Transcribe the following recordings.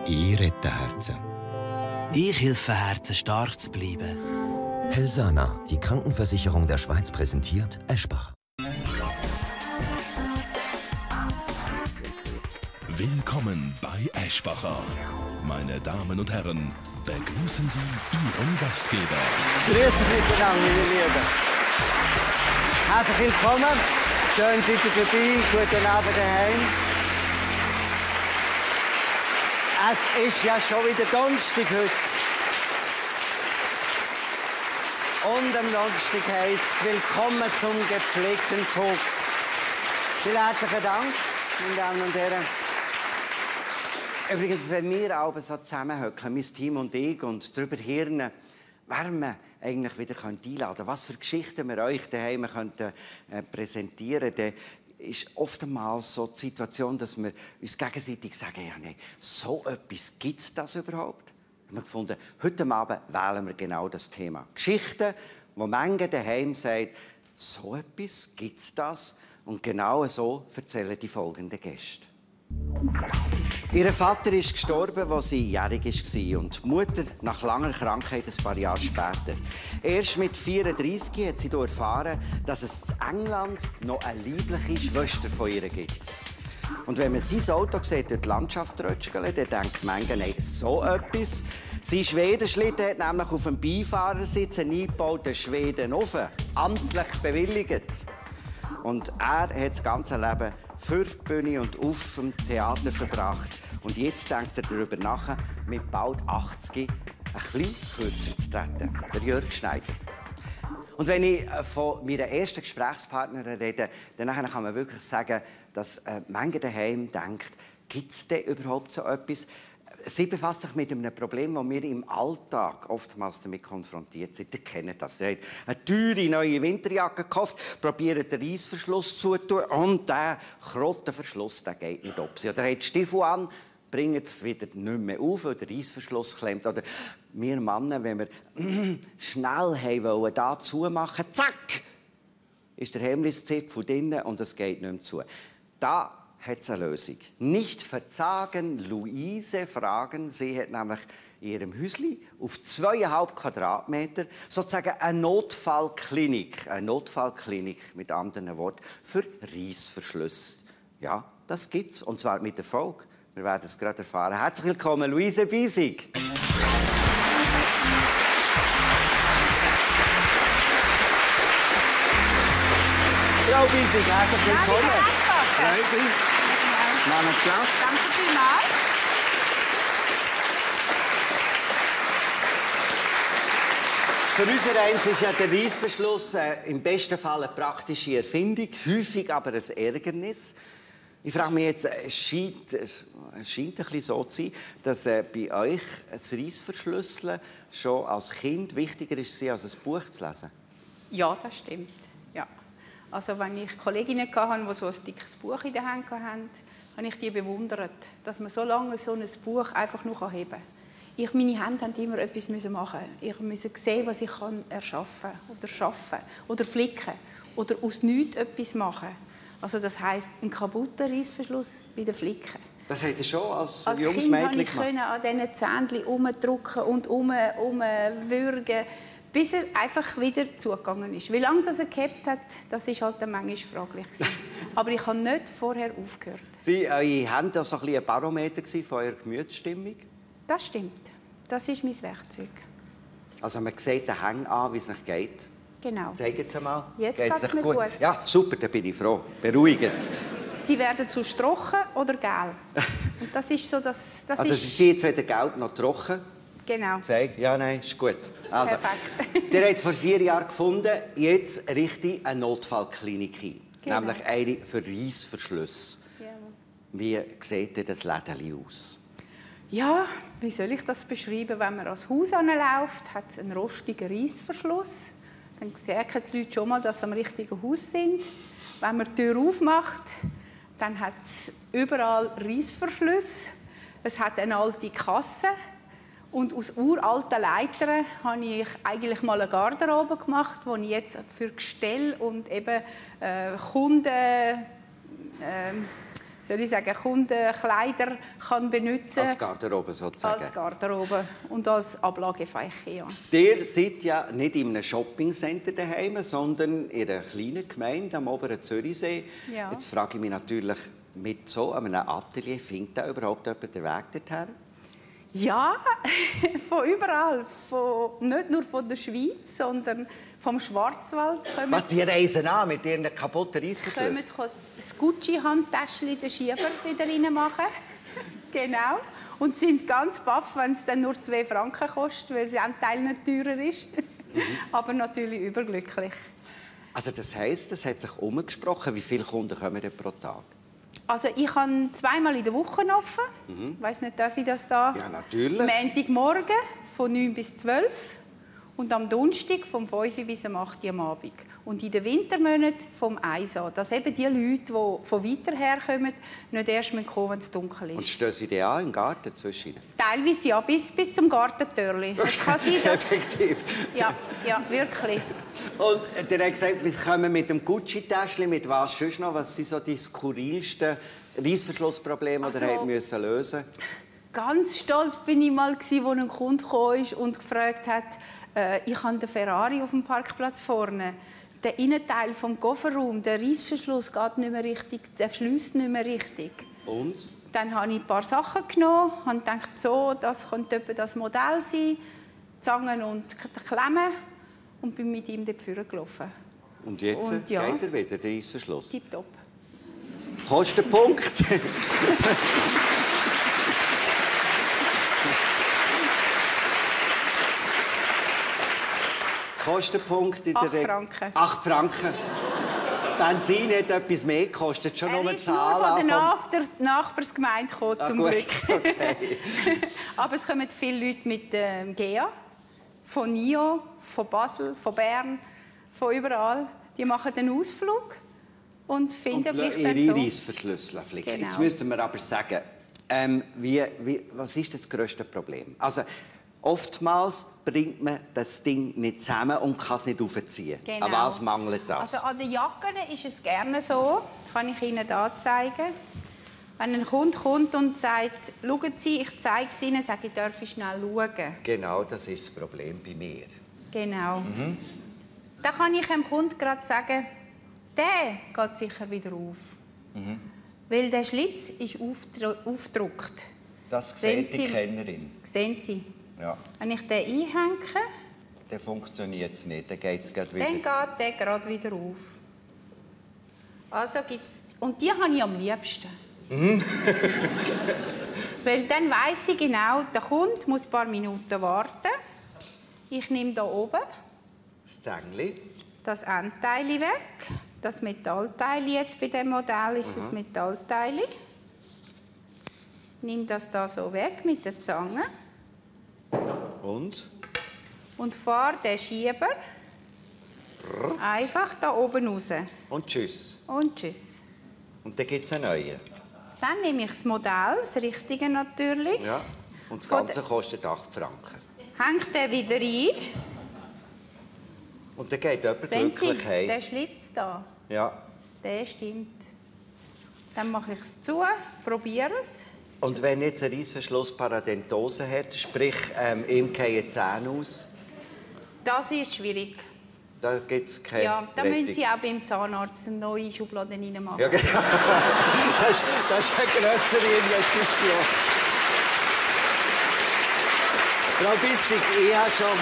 Ich rette Herzen. Ich helfe Herzen, stark zu bleiben. Helsana, die Krankenversicherung der Schweiz, präsentiert Eschbach. Willkommen bei Eschbacher. Meine Damen und Herren, begrüßen Sie Ihren Gastgeber. Grüß euch miteinander, meine Lieben. Herzlich willkommen. Schön seid ihr dabei. Guten Abend daheim. Es ist ja schon wieder Donnerstag heute. Und am Donnerstag heisst es Willkommen zum gepflegten Talk. Vielen herzlichen Dank, meine Damen und Herren. Übrigens, wenn wir alle so zusammenhocken, mein Team und ich, und darüber hirnen, wer wir eigentlich wieder einladen können, was für Geschichten wir euch daheim präsentieren können, dann ist oftmals so die Situation, dass wir uns gegenseitig sagen, ja, nee, so etwas gibt es das überhaupt? Wir haben gefunden, heute Abend wählen wir genau das Thema. Geschichten, wo manche daheim sagen, so etwas gibt es das? Und genau so erzählen die folgenden Gäste. Ihr Vater ist gestorben, als sie jährig war, und die Mutter nach langer Krankheit ein paar Jahre später. Erst mit 34 hat sie erfahren, dass es in England noch eine liebliche Schwester von ihr gibt. Und wenn man sein Auto sieht, durch die Landschaft rutschen, dann denkt man, nein, so etwas. Sein Schwedenschlitten hat nämlich auf dem Beifahrersitz einen eingebauten Schwedenofen, amtlich bewilligt. Und er hat das ganze Leben für die Bühne und auf dem Theater verbracht. Und jetzt denkt er darüber nach, mit bald 80 ein bisschen kürzer zu treten. Der Jörg Schneider. Und wenn ich von meiner ersten Gesprächspartnerin rede, dann kann man wirklich sagen, dass manche daheim denkt, gibt es denn überhaupt so etwas? Sie befasst sich mit einem Problem, das wir im Alltag oftmals damit konfrontiert sind. Ihr kennt das. Ihr habt eine teure neue Winterjacke gekauft, probiert den Reissverschluss zutun und der Krottenverschluss geht nicht ab. Oder ihr habt Stiefel an, bringt es wieder nicht mehr auf, weil der Reissverschluss klemmt. Oder wir Männer, wenn wir schnell wollen, da zumachen, zack, ist der Hemliszipfel drinnen und es geht nicht mehr zu. Da hat es eine Lösung. Nicht verzagen, Luise fragen. Sie hat nämlich in ihrem Häuschen auf 2,5 Quadratmeter sozusagen eine Notfallklinik. Eine Notfallklinik, mit anderen Worten, für Reissverschlüsse. Ja, das gibt's. Und zwar mit Erfolg. Wir werden es gerade erfahren. Herzlich willkommen, Luise Biesig. Frau Biesig, herzlich willkommen. Nehmen Platz. Danke vielmals. Für uns eins ist ja der Reissverschluss im besten Fall eine praktische Erfindung, häufig aber ein Ärgernis. Ich frage mich jetzt, es scheint ein bisschen so zu sein, dass bei euch das Reissverschlüsseln schon als Kind wichtiger ist, als ein Buch zu lesen. Ja, das stimmt. Ja. Also, wenn ich Kolleginnen hatte, die so ein dickes Buch in der Hand hatten, habe ich die bewundert, dass man so lange so ein Buch einfach nur heben kann. Meine Hände mussten immer etwas machen. Ich musste sehen, was ich erschaffen oder schaffen oder flicken oder aus nichts etwas machen. Also das heisst, einen kaputten Reissverschluss wieder flicken. Das hätte ich schon als junges Kind Mädchen gemacht. Ich konnte an diesen Zähnchen herumdrücken und herumwürgen, bis er einfach wieder zugegangen ist. Wie lange das er gehabt hat, das war halt manchmal fraglich. Aber ich habe nicht vorher aufgehört. Eure Hände waren so ein Barometer von eurer Gemütsstimmung? Das stimmt. Das ist mein Werkzeug. Also man sieht den Hang an, wie es nicht geht? Genau. Zeig es einmal. Jetzt geht es mir gut. Ja, super, da bin ich froh. Beruhigend. Sie werden zu trocken oder gel. Und das ist so, also Sie sind jetzt weder gelb noch trocken? Genau. Zeig. Ja, nein, ist gut. Also, perfekt. Ihr habt vor 4 Jahren gefunden, jetzt richte eine Notfallklinik ein. Genau. Nämlich eine für Reissverschlüsse. Ja. Wie sieht das Läden aus? Ja, wie soll ich das beschreiben? Wenn man ans Haus anläuft, hat es einen rostigen Reissverschluss. Dann merken die Leute schon mal, dass sie am richtigen Haus sind. Wenn man die Tür aufmacht, dann hat es überall Reissverschlüsse. Es hat eine alte Kasse. Und aus uralten Leitern habe ich eigentlich mal eine Garderobe gemacht, die ich jetzt für Gestell und eben Kunden soll ich sagen, Kundenkleider kann benutzen. Als Garderobe sozusagen. Als Garderobe und als Ablagefläche, ja. Ihr seid ja nicht in einem Shoppingcenter daheim, sondern in einer kleinen Gemeinde am oberen Zürichsee. Ja. Jetzt frage ich mich natürlich, mit so einem Atelier findet da überhaupt jemand den Weg dorthin? Ja, von überall. Nicht nur von der Schweiz, sondern vom Schwarzwald. Was, die reisen an mit ihren kaputten Reissverschlüssen? Kommen das Gucci-Handtäschchen in den Schieber wieder reinmachen. Genau. Und sind ganz baff, wenn es dann nur 2 Franken kostet, weil das Anteil nicht teurer ist. Aber natürlich überglücklich. Also das heisst, das hat sich umgesprochen. Wie viele Kunden kommen denn pro Tag? Also ich habe 2-mal in der Woche offen. Ich weiss nicht, darf ich das da? Ja, natürlich. Montagmorgen von 9 bis 12 und am Donnerstag vom 5 bis 8 Uhr am Abend. Und in den Wintermonaten vom 1 an. Dass eben die Leute, die von weiter her kommen, nicht erst kommen, wenn es dunkel ist. Und stehen Sie die an im Garten zwischen ihnen? Teilweise ja, bis zum Gartentürli. Es kann sein, dass... Effektiv. Ja, wirklich. Und der hat gesagt, wir kommen mit dem Gucci-Täschchen, mit was sonst noch? Was sind so die skurrilsten Reissverschlussprobleme, die ihr müssen lösen? Ganz stolz bin ich mal, als ein Kunde kam und gefragt hat, ich habe den Ferrari auf dem Parkplatz vorne. Der Innenteil des Kofferraums, der Reissverschluss geht nicht mehr richtig, der schließt nicht mehr richtig. Und? Dann habe ich ein paar Sachen genommen und gedacht, so, das könnte etwa das Modell sein, Zangen und Klemmen, und bin mit ihm dort vorgelaufen. Und jetzt Und geht er wieder, der Reissverschluss? Tipptopp. Kostenpunkt. Kostenpunkt in der 8 Franken. 8 Franken. Das Benzin hat etwas mehr gekostet, schon nur die Er ist nur Zahl. von der Nachbarsgemeinde gekommen, zum gut. Glück. Okay. Aber es kommen viele Leute mit GEA, von NIO, von Basel, von Bern, von überall. Die machen einen Ausflug und finden Und vielleicht dann ihre so. Reissverschlüsse flicken. Genau. Jetzt müssten wir aber sagen, was ist das grösste Problem? Also, oftmals bringt man das Ding nicht zusammen und kann es nicht aufziehen. Genau. An was mangelt das? Also an den Jacken ist es gerne so, das kann ich Ihnen hier zeigen. Wenn ein Kunde kommt und sagt, schauen Sie, ich zeige es Ihnen, sage ich, darf ich schnell schauen. Genau, das ist das Problem bei mir. Genau. Da kann ich dem Kunden gerade sagen, der geht sicher wieder auf. Weil der Schlitz ist aufgedruckt. Das Sehen sieht die Sie- Kennerin. Sehen Sie? Ja. Wenn ich den einhänge, Dann funktioniert es nicht, dann geht es wieder. dann geht der gerade wieder auf. Also gibt's, und die habe ich am liebsten. Weil dann weiss ich genau, der Kunde muss ein paar Minuten warten. Ich nehme hier oben Das Zängli. das Endteil weg. Das Metallteil jetzt bei diesem Modell ist das Metallteil. Nehme das da so weg mit der Zange und fahre den Schieber einfach da oben raus. Und tschüss. Und tschüss. Und dann gibt es einen neuen. Dann nehme ich das Modell, das richtige natürlich, Ja. Und das Ganze kostet 8 Franken. hänge den wieder ein. Und dann geht jemand Sehen Sie, glücklich heim. der Schlitz da, Ja. der stimmt. Dann mache ich es zu, probiere es. Und wenn jetzt ein Reissverschluss Paradentose hat, sprich, ihm fallen die Zähne aus, Das ist schwierig. da gibt es keine Ja, da Rettung. müssen Sie auch beim Zahnarzt eine neue Schublade reinmachen. Ja, genau. Das ist eine grössere Investition. Frau Bissig, ich habe schon...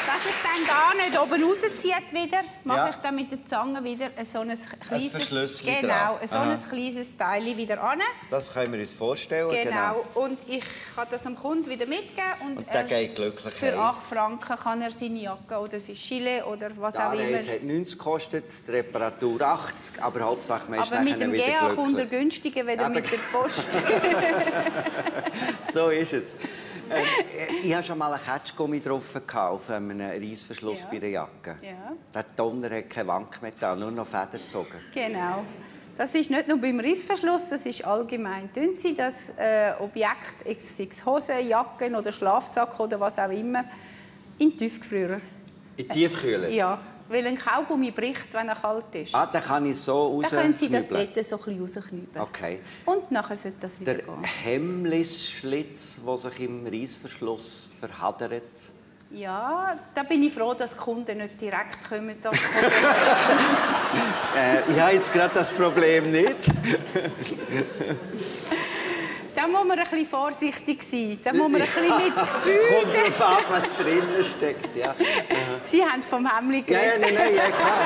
Dass es dann da nicht oben rauszieht wieder, mache Ja. ich dann mit der Zange wieder so ein kleines... Verschlüsselchen Genau, dran. so Aha. ein kleines Teil wieder an. Das können wir uns vorstellen. Genau. Und ich kann das dem Kunden wieder mitgeben. Und der geht glücklich für heim. 8 Franken kann er seine Jacke oder sein Gilet oder was Die auch immer. Anreise hat 90 gekostet, die Reparatur 80, aber Hauptsache man ist Aber mit nachher dem wieder GEA kommt er glücklich. günstiger, weder Aber- mit der Post. So ist es. Ich hatte schon mal einen Ketschgummi drauf auf einem Reissverschluss Ja. bei der Jacke. Ja. Der Donner hat keine Wankmetall, nur noch Fäden gezogen. Genau. Das ist nicht nur beim Reissverschluss, das ist allgemein. Tun Sie das Objekt, sei es Hosen, Jacken oder Schlafsack oder was auch immer, in den Tiefgefrierer. In Tiefkühler? Ja. Weil ein Kaugummi bricht, wenn er kalt ist. Ah, dann kann ich so rausknübeln. Dann können Sie das dort so ein bisschen rausknübeln. Okay. Und nachher sollte das wieder Der gehen. Hemmlisschlitz, der sich im Reissverschluss verhadert. Ja, da bin ich froh, dass die Kunden nicht direkt kommen. Ich habe jetzt gerade das Problem nicht. Da muss man ein bisschen vorsichtig sein. Da muss man ein bisschen mitfühlen. Kommt darauf an, was drinnen steckt. Ja. Sie haben vom Hemmli Ja, geredet. nein, ja, klar.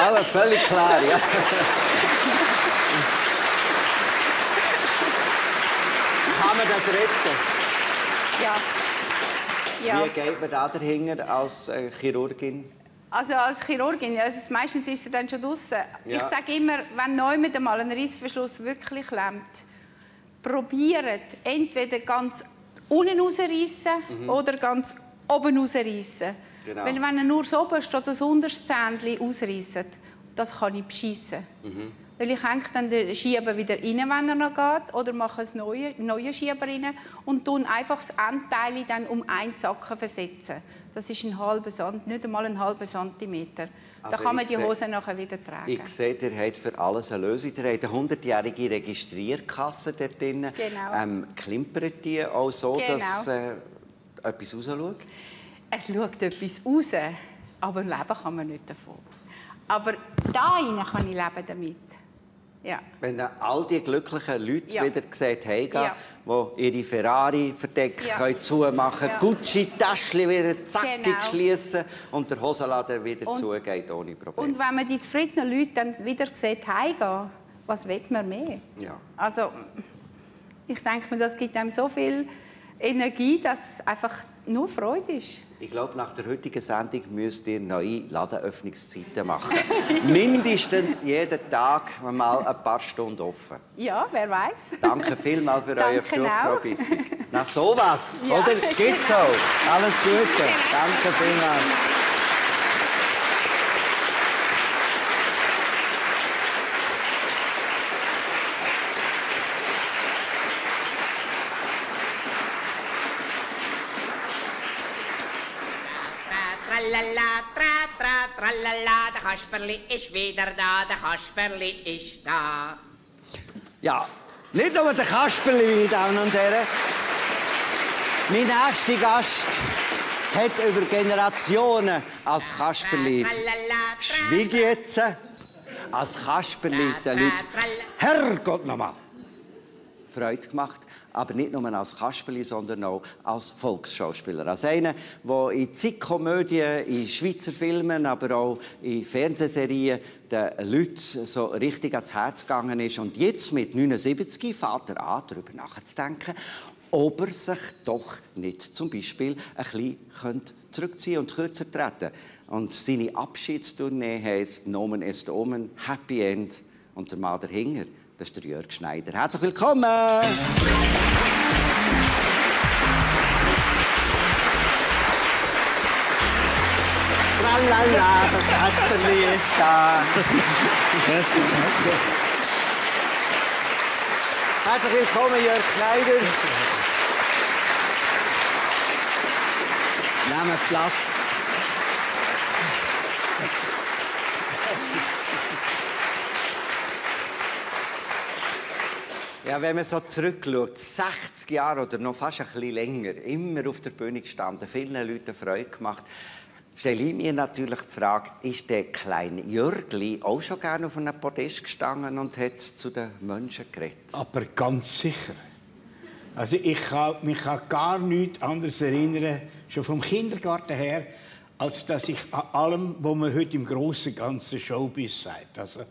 Aber völlig klar, ja. Kann man das retten? Ja. Ja. Wie geht man da dahinter als Chirurgin? Also als Chirurgin, ja, meistens ist sie dann schon draußen. Ja. Ich sage immer, wenn jemand einmal einen Reissverschluss wirklich klemmt, probiert entweder ganz unten rausreißen oder ganz oben rausreißen. Genau. Weil wenn er nur das oberste oder das unterste Zähnchen ausreißt, das kann ich beschissen. Weil ich hänge dann den Schieber wieder rein, wenn er noch geht, oder mache einen neuen Schieber rein und tun einfach das Endteil dann um 1 Zacken versetzen. Das ist nicht einmal ein halber Zentimeter. Also da kann man die ich Hose nachher wieder tragen. Ich sehe, ihr habt für alles eine Lösung. Ihr habt eine 100-jährige Registrierkasse dort drin. Genau. Klimpert die auch so, Genau. dass etwas rausschaut? Es schaut etwas raus, aber leben kann man nicht davon. Aber da rein kann ich leben damit. Ja. Wenn dann all die glücklichen Leute Ja. wieder gesagt haben, Ja. die ihre Ferrari verdeckt Ja. können zumachen, Ja. Gucci-Taschen wieder zackig Genau. schließen und der Hosenladen wieder Und- zugeht ohne Probleme. Und wenn man die zufriedenen Leute dann wieder sieht, heimgehen, was will man mehr? Ja. Also, ich denke mir, das gibt einem so viel Energie, dass es einfach nur Freude ist. Ich glaube, nach der heutigen Sendung müsst ihr neue Ladenöffnungszeiten machen. Mindestens jeden Tag mal ein paar Stunden offen. Ja, wer weiß. Danke vielmals für euren Danke Besuch, auch. Frau Bissig. Na, sowas, Ja, oder? Gibt's genau. auch. Alles Gute. Danke vielmals. Tralala, tralala, der Kasperli ist wieder da, der Kasperli ist da. Ja, nicht nur der Kasperli, meine Damen und Herren. Mein nächster Gast hat über Generationen als Kasperli schwieg jetzt als Kasperli den Leuten Herrgott nochmal Freude gemacht. Aber nicht nur als Kasperli, sondern auch als Volksschauspieler. Als einer, der in Zeitkomödien, in Schweizer Filmen, aber auch in Fernsehserien den Leuten so richtig ans Herz gegangen ist. Und jetzt mit 79 fängt er an, darüber nachzudenken, ob er sich doch nicht zum Beispiel ein bisschen zurückziehen und kürzer treten. Und seine Abschiedstournee heisst «Nomen est Omen», «Happy End». Und der Mann dahinter, das ist der Jörg Schneider. Herzlich willkommen! Tralala, der Kasperli ist da. Herzlich willkommen, Jörg Schneider. Nehmen Platz. Ja, wenn man so zurückschaut, 60 Jahre oder noch fast ein bisschen länger, immer auf der Bühne gestanden, vielen Leuten Freude gemacht, stelle ich mir natürlich die Frage, ist der kleine Jörgli auch schon gerne auf einem Podest gestanden und hat zu den Menschen geredet? Aber ganz sicher. Also ich kann mich an gar nichts anderes erinnern, schon vom Kindergarten her, als dass ich an allem, was man heute im grossen ganzen Showbiz sagt, also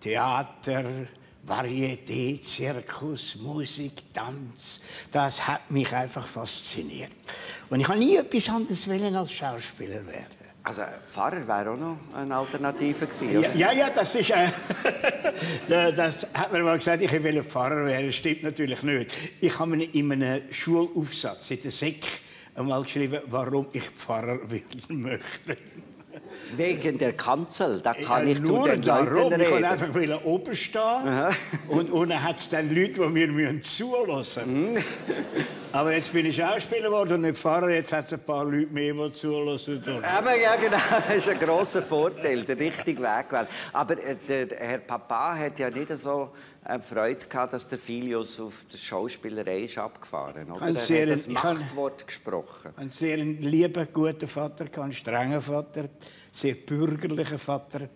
Theater, Varieté, Zirkus, Musik, Tanz, das hat mich einfach fasziniert. Und ich habe nie etwas anderes wollen als Schauspieler werden. Also Pfarrer wäre auch noch eine Alternative gewesen, oder? Ja, das ist... das hat mir mal gesagt, ich will Pfarrer werden. Das stimmt natürlich nicht. Ich habe mir in einem Schulaufsatz in der Sek einmal geschrieben, warum ich Pfarrer werden möchte. Wegen der Kanzel, da kann ich zu nur den darum. Leuten Ich reden. wollte einfach oben stehen. Und dann hat es dann Leute, die mir zuhören müssen. Aber jetzt bin ich Schauspieler geworden und nicht Pfarrer. Jetzt hat es ein paar Leute mehr, die zulassen. Eben, ja, genau. Das ist ein grosser Vorteil, der richtige Weg gewählt. Aber der Herr Papa hat ja nicht so Freude gehabt, dass der Filius auf der Schauspielerei ist abgefahren ist. Er hat das Machtwort gesprochen. Ein sehr lieber, guter Vater, ein strenger Vater, sehr bürgerlicher Vater.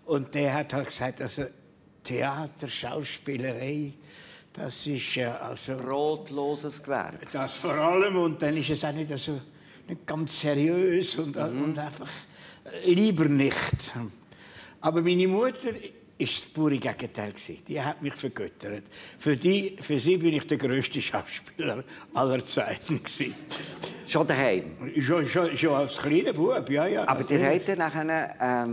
Und der hat halt gesagt, also Theater, Schauspielerei, das ist also brotloses Gewerbe. Das vor allem. Und dann ist es auch nicht, also, nicht ganz seriös und einfach lieber nicht. Aber meine Mutter ist das pure Gegenteil. Die hat mich vergöttert. Für sie bin ich der grösste Schauspieler aller Zeiten. Schon daheim? Schon als kleiner Bub, ja. Aber ihr habt dann nachher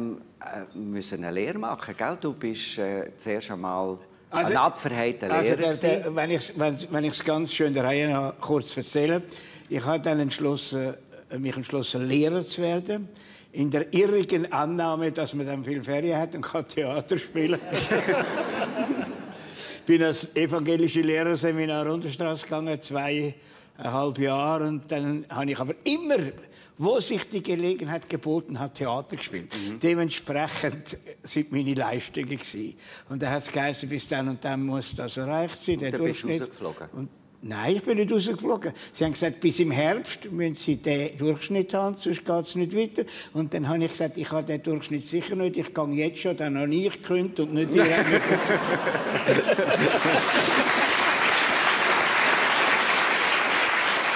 müssen eine Lehre machen, gell? Du bist zuerst einmal ein abverheiter Lehrer. Wenn ich es ganz schön der Reihe nach kurz erzähle, ich habe dann mich entschlossen, Lehrer zu werden. In der irrigen Annahme, dass man dann viel Ferien hat und kann Theater spielen. Ich bin als evangelische Lehrerseminar Unterstrasse gegangen, 2,5 Jahre. Und dann habe ich aber immer, wo sich die Gelegenheit geboten hat, Theater gespielt. Dementsprechend sind meine Leistungen gewesen. Und dann hat es geheißen, bis dann und dann muss das erreicht sein. Und dann bist du rausgeflogen? Nein, ich bin nicht rausgeflogen. Sie haben gesagt, bis im Herbst müssen Sie den Durchschnitt haben, sonst geht es nicht weiter. Und dann habe ich gesagt, ich habe den Durchschnitt sicher nicht. Ich gehe jetzt schon, dann habe ich gekündigt und nicht direkt mit.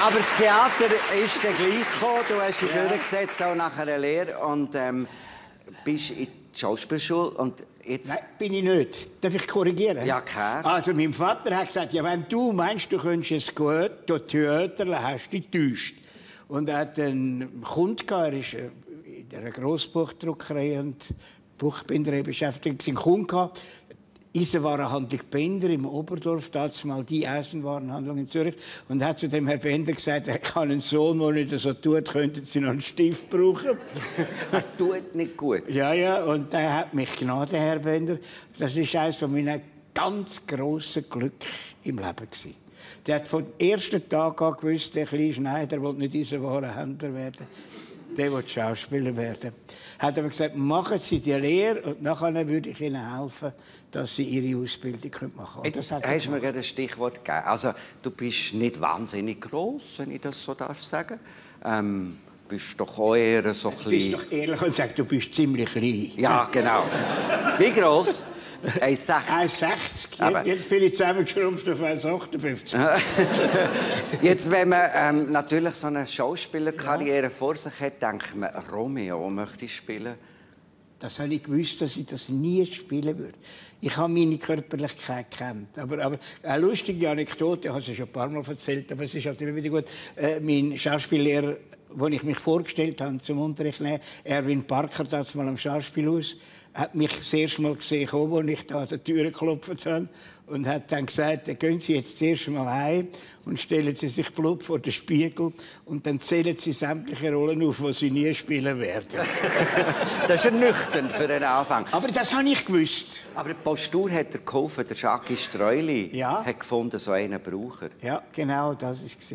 Aber das Theater ist dann gleich gekommen. Du hast dich durchgesetzt, auch nach einer Lehre. Und bist in die Schauspielschule. Und jetzt... Nein, bin ich nicht. Darf ich korrigieren? Ja, klar. Also, mein Vater hat gesagt, ja, wenn du meinst, du könntest es gut, du Theater, hast du dich getäuscht. Und er hat einen Kunden gehabt, er ist in einer Grossbuchdruckerei und Buchbinderei beschäftigt, einen Kunden gehabt, Eisenwarenhandlung Bender im Oberdorf, dazu mal die Eisenwarenhandlung in Zürich, und hat zu dem Herr Bender gesagt, er kann einen Sohn, der nicht so tut, könnten Sie noch einen Stift brauchen. Er tut nicht gut. Ja, und der hat mich Gnade, Herr Bender. Das ist eines von meinen ganz grossen Glück im Leben gewesen. Der hat vom ersten Tag an gewusst, der kleine Schneider will nicht Eisenwarenhändler werden. Der will Schauspieler werden. Er hat aber gesagt, machen Sie die Lehre und nachher würde ich Ihnen helfen, dass Sie Ihre Ausbildung machen können. Jetzt hast du mir gerade ein Stichwort gegeben. Also, du bist nicht wahnsinnig gross, wenn ich das so sagen darf. Bist doch auch eher so klein. Du bist doch ehrlich und sagst, du bist ziemlich klein. Ja, genau. Wie gross? 1,60. 1,60. Jetzt bin ich zusammengeschrumpft auf 1,58. Jetzt, wenn man natürlich so eine Schauspielerkarriere vor sich hat, denkt man, Romeo möchte ich spielen. Das habe ich gewusst, dass ich das nie spielen würde. Ich habe meine Körperlichkeit gekannt. Aber eine lustige Anekdote, ich habe sie schon ein paar Mal erzählt, aber es ist halt immer wieder gut. Mein Schauspiellehrer, wo ich mich vorgestellt habe zum Unterricht nehmen, Erwin Parker, damals mal am Schauspielhaus, hat mich das erste Mal gesehen, als ich da an der Tür geklopft habe, und hat dann gesagt, gehen Sie jetzt das erste Mal heim und stellen Sie sich blöd vor den Spiegel und dann zählen Sie sämtliche Rollen auf, die Sie nie spielen werden. Das ist ernüchternd für den Anfang. Aber das habe ich gewusst. Aber die Postur hat er geholfen. Der Jacques Streuli hat gefunden, so einen braucht er. Ja, genau, das war es.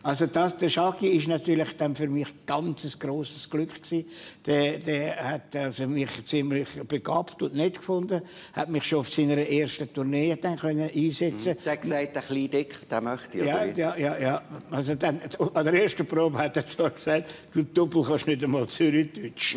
Also der Jacques ist natürlich dann für mich ganz ein grosses Glück gewesen. Der hat also mich ziemlich begabt und nett gefunden, hat mich schon auf seiner ersten Tournee dann können einsetzen. Der hat gesagt, ein kleiner Dick, den möchte ich. Ja. Also dann, an der ersten Probe hat er zwar gesagt, du Doppel kannst nicht einmal Zürichdeutsch.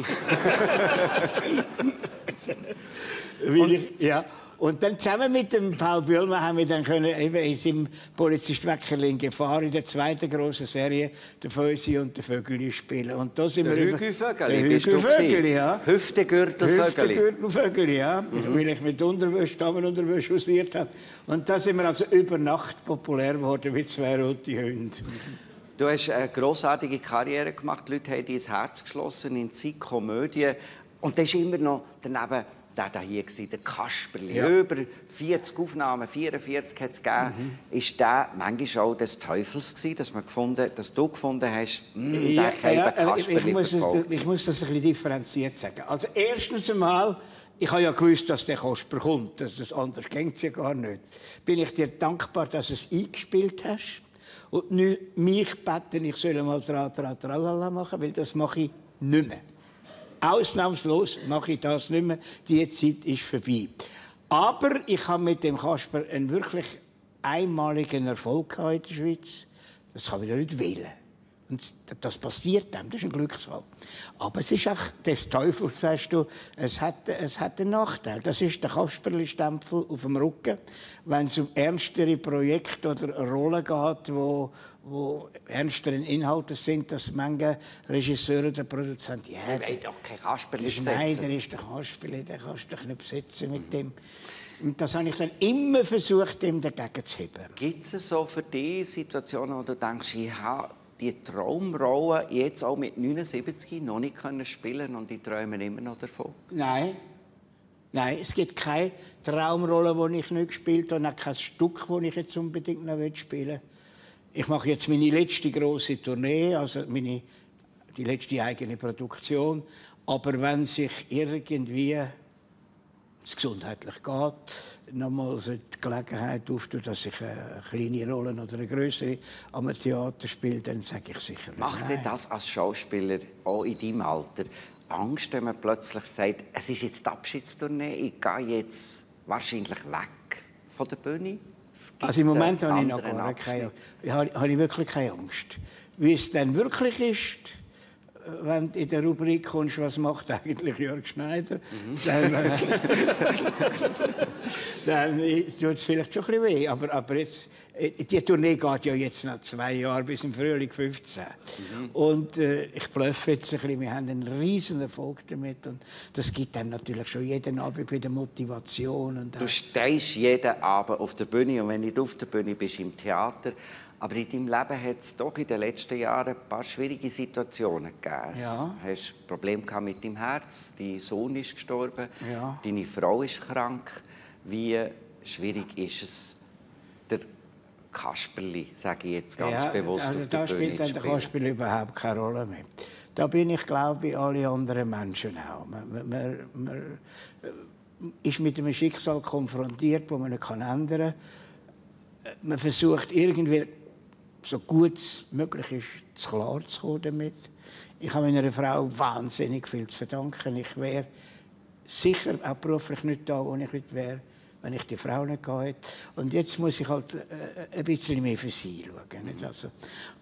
Und dann zusammen mit dem Paul Bühlmann haben wir dann können, eben in seinem Polizist Weckerli in Gefahr in der zweiten grossen Serie «Der Fösi und der Vögeli» spielen. Und da sind der Hügel-Vögeli bist du Vögeli, ja. Hüftegürtel-Vögeli. Hüftegürtel-Vögeli, ja. Weil ich mit Unterwäsche, Damenunterwäsche hausiert habe. Und da sind wir also über Nacht populär geworden wie 2 rote Hunde. Du hast eine grossartige Karriere gemacht. Die Leute haben dir ins Herz geschlossen in Zeit Komödie. Und das ist immer noch daneben der hier war, der Kasperli. Ja. Über 40 Aufnahmen, 44 hat es gegeben. Ist der manchmal auch des Teufels gewesen, dass du gefunden hast, der Kasperli verfolgt? Ich muss das ein bisschen differenziert sagen. Also erstens einmal, ich habe ja gewusst, dass der Kasper kommt. Das anders geht es ja gar nicht. Bin ich dir dankbar, dass du es eingespielt hast. Und nicht mich beten, ich soll mal tralala machen, weil das mache ich nicht mehr. Ausnahmslos mache ich das nicht mehr. Die Zeit ist vorbei. Aber ich habe mit dem Kasper einen wirklich einmaligen Erfolg in der Schweiz. Das kann ich nicht wählen. Und das passiert dem, das ist ein Glücksfall. Aber es ist auch des Teufels, sagst du, es hat einen Nachteil. Das ist der Kasperli-Stempel auf dem Rücken. Wenn es um ernstere Projekte oder Rollen geht, wo ernstere Inhalte sind, dass manche Regisseure oder Produzenten... Ja, ich will doch kein Kasperli besetzen. Nein, der ist der Kasperli, den kannst du doch nicht besetzen mit dem. Und das habe ich dann immer versucht, ihm dagegen zu heben. Gibt es so für dich Situationen, wo du denkst, ich habe die Traumrolle jetzt auch mit 79 noch nicht spielen und ich träume immer noch davon? Nein. Nein, es gibt keine Traumrolle, die ich nicht gespielt habe, und auch kein Stück, das ich jetzt unbedingt noch spielen will. Ich mache jetzt meine letzte grosse Tournee, also die letzte eigene Produktion. Aber wenn sich irgendwie es gesundheitlich geht, nochmal so die Gelegenheit auftut, dass ich eine kleine Rolle oder eine größere am Theater spiele, dann sage ich sicher nicht. Macht dir das als Schauspieler auch in deinem Alter Angst, wenn man plötzlich sagt, es ist jetzt die Abschiedstournee, ich gehe jetzt wahrscheinlich weg von der Bühne? Also im Moment habe ich noch gar keine, habe ich wirklich keine Angst. Wie es dann wirklich ist, wenn du in der Rubrik kommst, was macht eigentlich Jörg Schneider, dann tut es vielleicht schon ein bisschen weh. Aber jetzt, die Tournee geht ja jetzt noch 2 Jahre, bis im Frühling 15. Und ich bluffe jetzt ein bisschen, wir haben einen riesen Erfolg damit. Und das gibt einem natürlich schon jeden Abend wieder Motivation. Und du stehst jeden Abend auf der Bühne, und wenn du nicht auf der Bühne bist, im Theater. Aber in deinem Leben hat es doch in den letzten Jahren ein paar schwierige Situationen gegeben. Ja. Du hast Probleme mit deinem Herz, dein Sohn ist gestorben, ja. Deine Frau ist krank. Wie schwierig ist es, der Kasperli, sage ich jetzt ganz bewusst, also auf der Bühne zu spielen? Da spielt der Kasperli überhaupt keine Rolle mehr. Da bin ich, glaube ich, wie alle anderen Menschen auch. Man ist mit einem Schicksal konfrontiert, das man nicht ändern kann. Man versucht irgendwie, so gut es möglich ist, klar zu kommen damit. Ich habe meiner Frau wahnsinnig viel zu verdanken. Ich wäre sicher auch beruflich nicht da, wo ich heute wäre, wenn ich die Frau nicht gehabt hätte. Und jetzt muss ich halt ein bisschen mehr für sie schauen. Nicht? Also,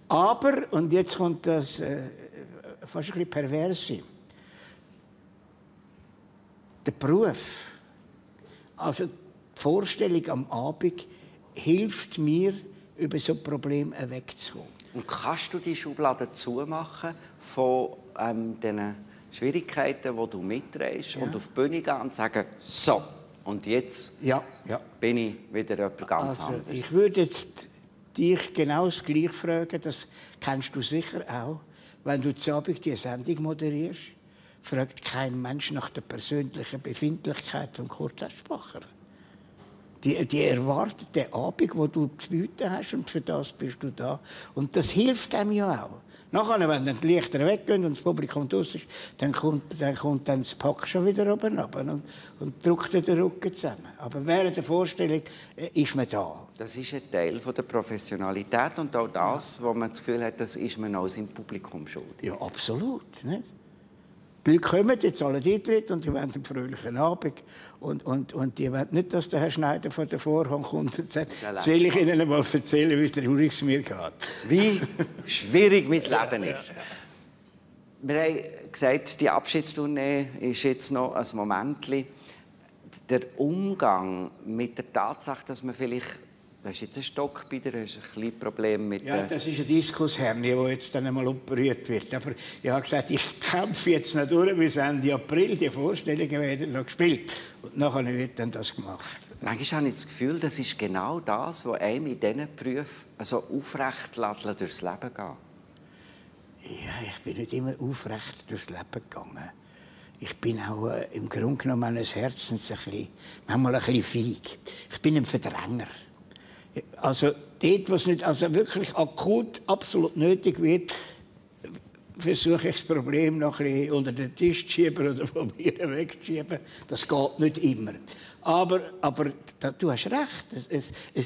aber, und jetzt kommt das fast ein bisschen Perverse. Der Beruf, also die Vorstellung am Abend, hilft mir, über so Probleme wegzukommen. Und kannst du die Schublade zumachen von den Schwierigkeiten, die du mitträgst, und auf die Bühne gehen und sagen, so, und jetzt bin ich wieder jemand ganz anderes? Ich würde jetzt dich genau das Gleiche fragen, das kennst du sicher auch. Wenn du zu Abend die Sendung moderierst, fragt kein Mensch nach der persönlichen Befindlichkeit von Kurt Eschbacher. Die erwartet den Abend, wo du zu bieten hast, und für das bist du da. Und das hilft einem ja auch. Nachher, wenn dann die Lichter weggehen und das Publikum draus ist, dann kommt dann das Pack schon wieder oben runter und drückt den Rücken zusammen. Aber während der Vorstellung ist man da. Das ist ein Teil der Professionalität und auch das, wo man das Gefühl hat, das ist man auch seinem Publikum schuldig. Ja, absolut. Nicht? Die Leute kommen, die zahlen Eintritt und die wollen einen fröhlichen Abend. Und die wollen nicht, dass der Herr Schneider von der Vorhang kommt und sagt, jetzt will ich Ihnen einmal erzählen, wie es der Ulrich mir geht. Wie schwierig mein Leben ist. Wir haben gesagt, die Abschiedstournee ist jetzt noch ein Momentchen. Der Umgang mit der Tatsache, dass man vielleicht... Du hast jetzt einen Stock bei dir, hast ein kleines Problem mit das ist eine Diskushernie, die jetzt dann einmal operiert wird. Aber ich habe gesagt, ich kämpfe jetzt noch durch bis Ende April. Die Vorstellungen werden noch gespielt. Und nachher wird dann das gemacht. Manchmal habe ich das Gefühl, das ist genau das, was einem in diesen Berufen so aufrecht durchs Leben geht. Ja, ich bin nicht immer aufrecht durchs Leben gegangen. Ich bin auch im Grunde genommen meines Herzens manchmal ein bisschen feig. Ich bin ein Verdränger. Also dort, wo es nicht wirklich akut, absolut nötig wird, versuche ich das Problem noch ein bisschen unter den Tisch zu schieben oder von mir wegzuschieben. Das geht nicht immer. Aber du hast recht,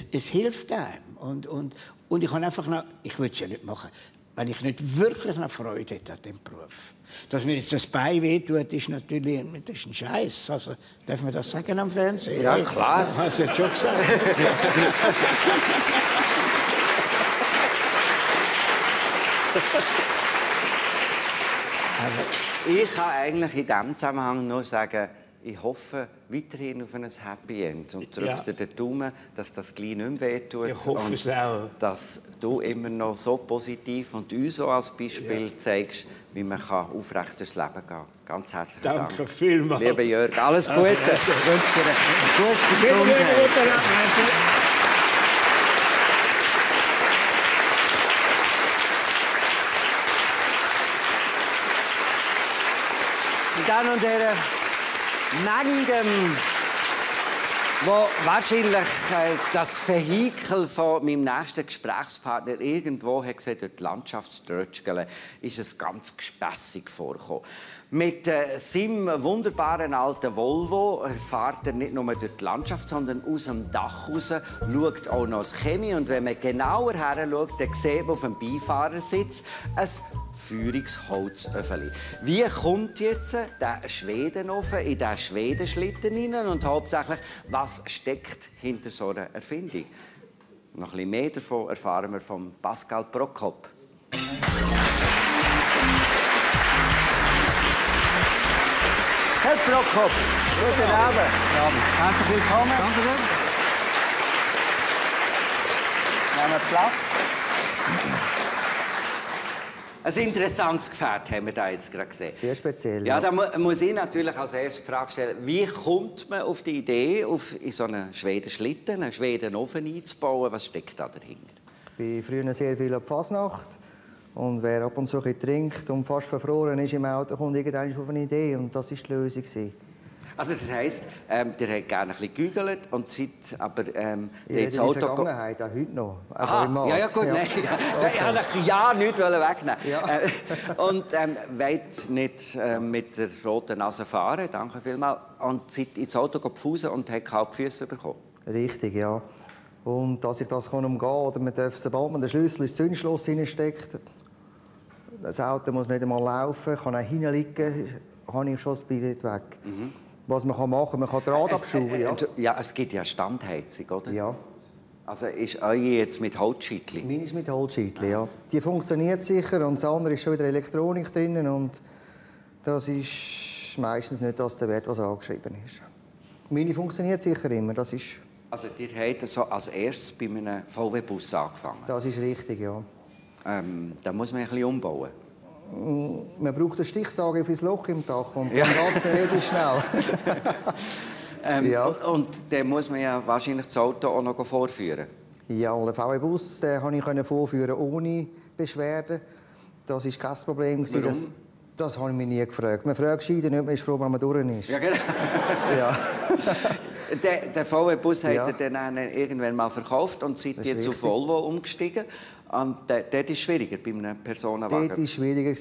es hilft einem. Und ich habe einfach noch, ich würde es ja nicht machen, wenn ich nicht wirklich noch Freude hätte an diesem Beruf. Dass mir jetzt das Bein wehtut, ist natürlich das ist ein Scheiß. Also, darf man das sagen am Fernsehen? Ja, klar. Ich habe es jetzt schon gesagt. Ich kann eigentlich in diesem Zusammenhang nur sagen, ich hoffe weiterhin auf ein Happy End und drücke dir den Daumen, dass das gleich nicht mehr wehtut. Ich hoffe es auch. Dass du immer noch so positiv und uns auch als Beispiel zeigst, wie man aufrecht durchs Leben gehen kann. Ganz herzlichen Dank. Danke vielmals. Lieber Jörg, alles Gute. Ich wünsche dir eine gute Gesundheit. Meine Damen und Herren, Mengen, wo wahrscheinlich das Vehikel von meinem nächsten Gesprächspartner irgendwo hat gesehen, durch die Landschaft zu trötscheln, ist es ganz gespässig vorgekommen. Mit seinem wunderbaren alten Volvo fährt er nicht nur durch die Landschaft, sondern aus dem Dach raus, schaut auch noch das Chemie. Und wenn man genauer her schaut, dann sieht man auf dem Beifahrersitz ein Feuerungsholzöffeli. Wie kommt jetzt der Schwedenofen in diesen Schwedenschlitten hinein? Und hauptsächlich, was steckt hinter so einer Erfindung? Noch ein bisschen mehr davon erfahren wir von Pascal Prokop. Herr Prokop, guten Abend. Herzlich willkommen. Danke sehr. Nehmen Platz. Ein interessantes Gefährt haben wir da jetzt gerade gesehen. Sehr speziell. Ja, da muss ich natürlich als erste Frage stellen, wie kommt man auf die Idee, in so einen Schwedenschlitten, einen Schwedenofen einzubauen? Was steckt da dahinter? Ich war früher sehr viel an die Fasnacht. Und wer ab und zu trinkt und fast verfroren ist im Auto, kommt irgendwann auf eine Idee. Und das war die Lösung. Also das heisst, ihr habt gerne ein bisschen gegügelt und seid aber das Auto... In der Vergangenheit, auch heute noch. Aha, ja gut, nein. Ich wollte ja nichts wegnehmen. Ja. Und wollt nicht mit der roten Nase fahren, danke vielmals, und seid ins Auto gepfusen und habt kaum die Füße bekommen. Richtig, ja. Und dass ich das umgehen kann, oder man darf, sobald man den Schlüssel ins Zündschloss hineinsteckt, das Auto muss nicht einmal laufen, kann auch hineinliegen, habe ich schon das Billett weg. Mhm. Was man machen kann, man kann Draht abschrauben. Ja, es gibt ja Standheizung, oder? Ja. Also ist eure jetzt mit Holzscheitli? Meine ist mit Holzscheitli, ja. Die funktioniert sicher und das andere ist schon wieder Elektronik drin und das ist meistens nicht das der Wert, was angeschrieben ist. Meine funktioniert sicher immer, das ist... Also ihr habt so als erstes bei einem VW-Bus angefangen? Das ist richtig, ja. Da muss man ein bisschen umbauen. Man braucht eine Stichsäge fürs Loch im Dach und dann geht es relativ schnell. Ja. Und dann muss man ja wahrscheinlich das Auto auch noch vorführen. Ja, den VW-Bus konnte ich vorführen ohne Beschwerden. Das war kein Problem. Warum? Das habe ich mich nie gefragt. Man fragt sich nicht, man ist froh, wenn man durch ist. Ja, genau. Ja. Der VW-Bus hat er dann irgendwann mal verkauft und seid jetzt auf Volvo umgestiegen. Und dort ist es schwieriger bei einem Personenwagen. Dort war es schwieriger.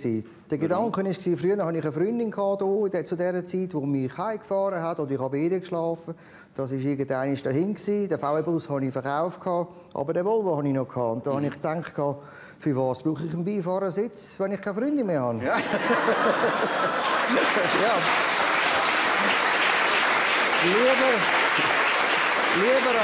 Der Gedanke war, früher hatte ich eine Freundin zu dieser Zeit, die mich heimgefahren hat oder ich habe bei ihr geschlafen. Das war irgendwann dahin. Den VW-Bus hatte ich verkauft, aber den Volvo hatte ich noch. Und da habe ich gedacht, für was brauche ich einen Beifahrersitz, wenn ich keine Freundin mehr habe? Ja. Ja. Lieber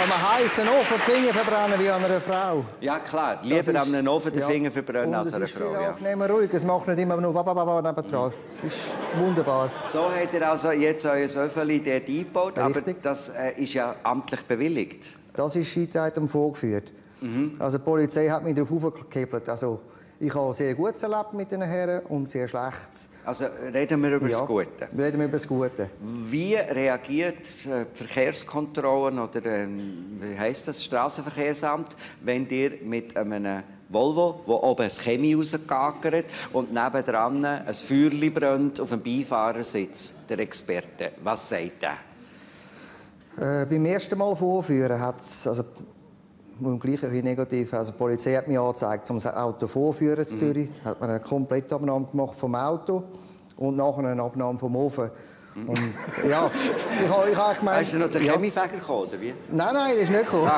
am heißen Ofen die Finger verbrennen wie an einer Frau. Ja klar, lieber an einem Ofen die Finger verbrennen als an einer Frau. Es ist viel angenehmer ruhig, es macht nicht immer nur nebendran. Es ist wunderbar. So habt ihr also jetzt euer Öffeli dort eingebaut, aber das ist ja amtlich bewilligt. Das ist seit vorgeführt. Also die Polizei hat mich darauf aufgekippelt. Also, ich habe sehr Gutes erlebt mit den Herren und sehr Schlechtes. Also reden wir über das Gute. Reden wir über das Gute. Wie reagiert die Verkehrskontrollen oder wie heisst das Strassenverkehrsamt, wenn ihr mit einem Volvo, wo oben ein Chemie rausgegackert und nebendran ein Feuerchen brennt auf dem Beifahrersitz, der Experte? Was sagt der? Beim ersten Mal vorführen hat es... gleich ein bisschen negativ. Also die Polizei hat mich angezeigt, um das Auto vorführen in Zürich. Hat man eine Komplettabnahme gemacht vom Auto und nachher eine Abnahme vom Ofen. Und, ja, ich habe gemeint... Hast du noch den Chemiefäger gekommen, oder wie? Nein, das ist nicht gekommen.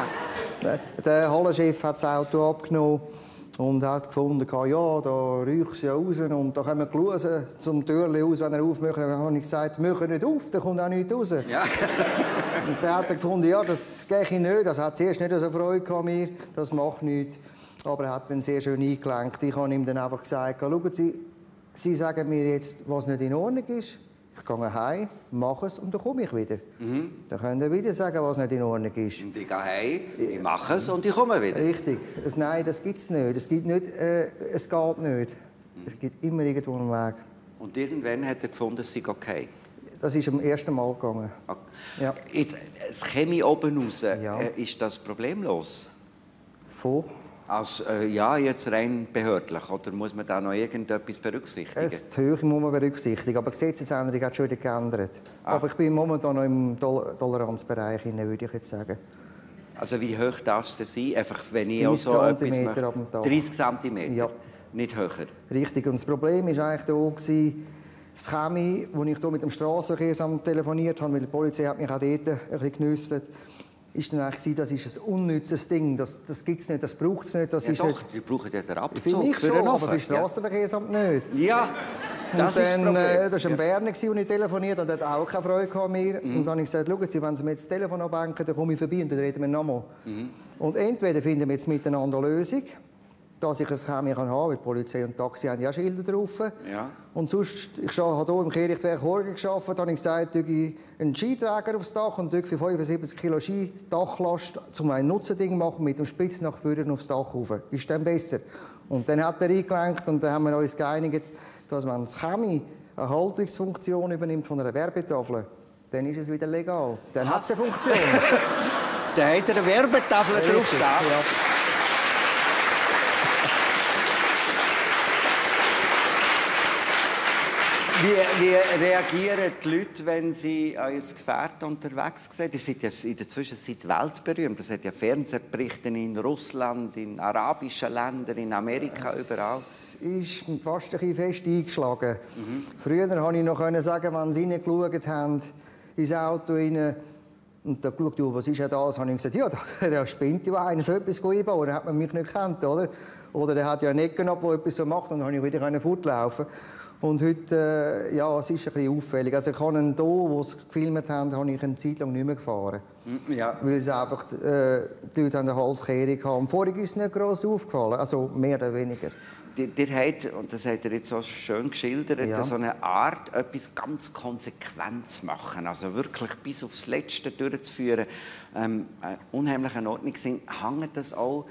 Der Hallenchef hat das Auto abgenommen und hat gefunden, ja, da riecht es ja raus. Und da können wir geschaut, zum Türchen aus, wenn er aufmacht. Dann habe ich gesagt, mach nicht auf, da kommt auch nichts raus. Ja. Und dann hat er gefunden, ja, das gehe nicht. Das hat zuerst nicht so Freude an mir, das macht nichts. Aber er hat dann sehr schön eingelenkt. Ich habe ihm dann einfach gesagt, schauen Sie, Sie sagen mir jetzt, was nicht in Ordnung ist. Ich gehe heim, mache es und dann komme ich wieder. Dann können Sie wieder sagen, was nicht in Ordnung ist. Und ich gehe heim, ich mache es und ich komme wieder. Richtig. Nein, das gibt es nicht. Es geht nicht. Es geht nicht. Es gibt immer irgendwo einen Weg. Und irgendwann hat er gefunden, es sei okay? Das ist am ersten Mal gegangen. Okay. Ja. Jetzt, es käme oben raus. Ja. Ist das problemlos? Von? Also, ja, jetzt rein behördlich. Oder muss man da noch irgendetwas berücksichtigen? Die Höhe muss man berücksichtigen. Aber die Gesetzesänderung hat schon wieder geändert. Aber ich bin momentan noch im Toleranzbereich, würde ich jetzt sagen. Also wie hoch darf es denn sein? Einfach, wenn ich 30 so etwas cm möchte. ab dem Tag. 30 cm? Ja. Nicht höher? Richtig. Und das Problem war eigentlich da, das Chemie, als ich hier mit dem Strassenverkehrsamt telefoniert habe, weil die Polizei hat mich auch dort ein bisschen genüsselt, ist dann eigentlich, das ist ein unnützes Ding. Das gibt es nicht, das braucht es nicht. Das Ja ist doch, nicht. die brauchen ja den Abzug Für mich für schon, den aber Ofen. für das Strassenverkehrsamt nicht. Ja, das und ist das dann, Problem. das war ein Berner, als ich telefoniert habe, der hat auch keine Freude an mir. Und dann habe ich gesagt, schauen Sie, wenn Sie mir jetzt das Telefon abhängen, dann komme ich vorbei und dann reden wir nochmal. Und entweder finden wir jetzt miteinander eine Lösung, dass ich ein Chemie haben kann, weil die Polizei und die Taxi haben ja Schilder drauf. Ja. Und sonst, ich habe hier im Kehrichtwerk Horgen gearbeitet, habe ich gesagt, ich einen Skiträger aufs Dach und für 75 Kilo Skidachlast zum ein Nutzending machen, mit dem Spitz nach vorne aufs Dach rauf. Ist dann besser. Und dann hat er eingelenkt und dann haben wir uns geeinigt, dass wenn das Chemie eine Haltungsfunktion übernimmt von einer Werbetafel, dann ist es wieder legal. Dann hat es eine Funktion. Da hat er eine Werbetafel drauf da. Ja. Wie reagieren die Leute, wenn sie euer Gefährt unterwegs sehen? Ihr seid ja in der Zwischenzeit weltberühmt. Es hat ja Fernsehberichte in Russland, in arabischen Ländern, in Amerika, überall. Es ist fast ein bisschen fest eingeschlagen. Früher konnte ich noch sagen, wenn sie reingeschaut haben, ins Auto rein, und da geschaut, was ist ja das? Habe ich gesagt, ja, der spinnt ja einer, so etwas einbauen. Dann hat man mich nicht gekannt, oder? Oder der hat ja einen Ecken ab, der etwas so macht, und dann konnte ich wieder fortlaufen. Und heute, ja, es ist ein bisschen auffällig. Also ich habe einen hier, wo sie gefilmt haben, habe ich eine Zeit lang nicht mehr gefahren. Ja. Weil es einfach, die Leute haben eine Halskehre gehabt. Und vorher ist es nicht gross aufgefallen, also mehr oder weniger. Ihr habt, und das habt ihr jetzt so schön geschildert, Ja. so eine Art, etwas ganz konsequent zu machen. Also wirklich bis aufs Letzte durchzuführen. Unheimlichen Ordnungssinn. Hängt das auch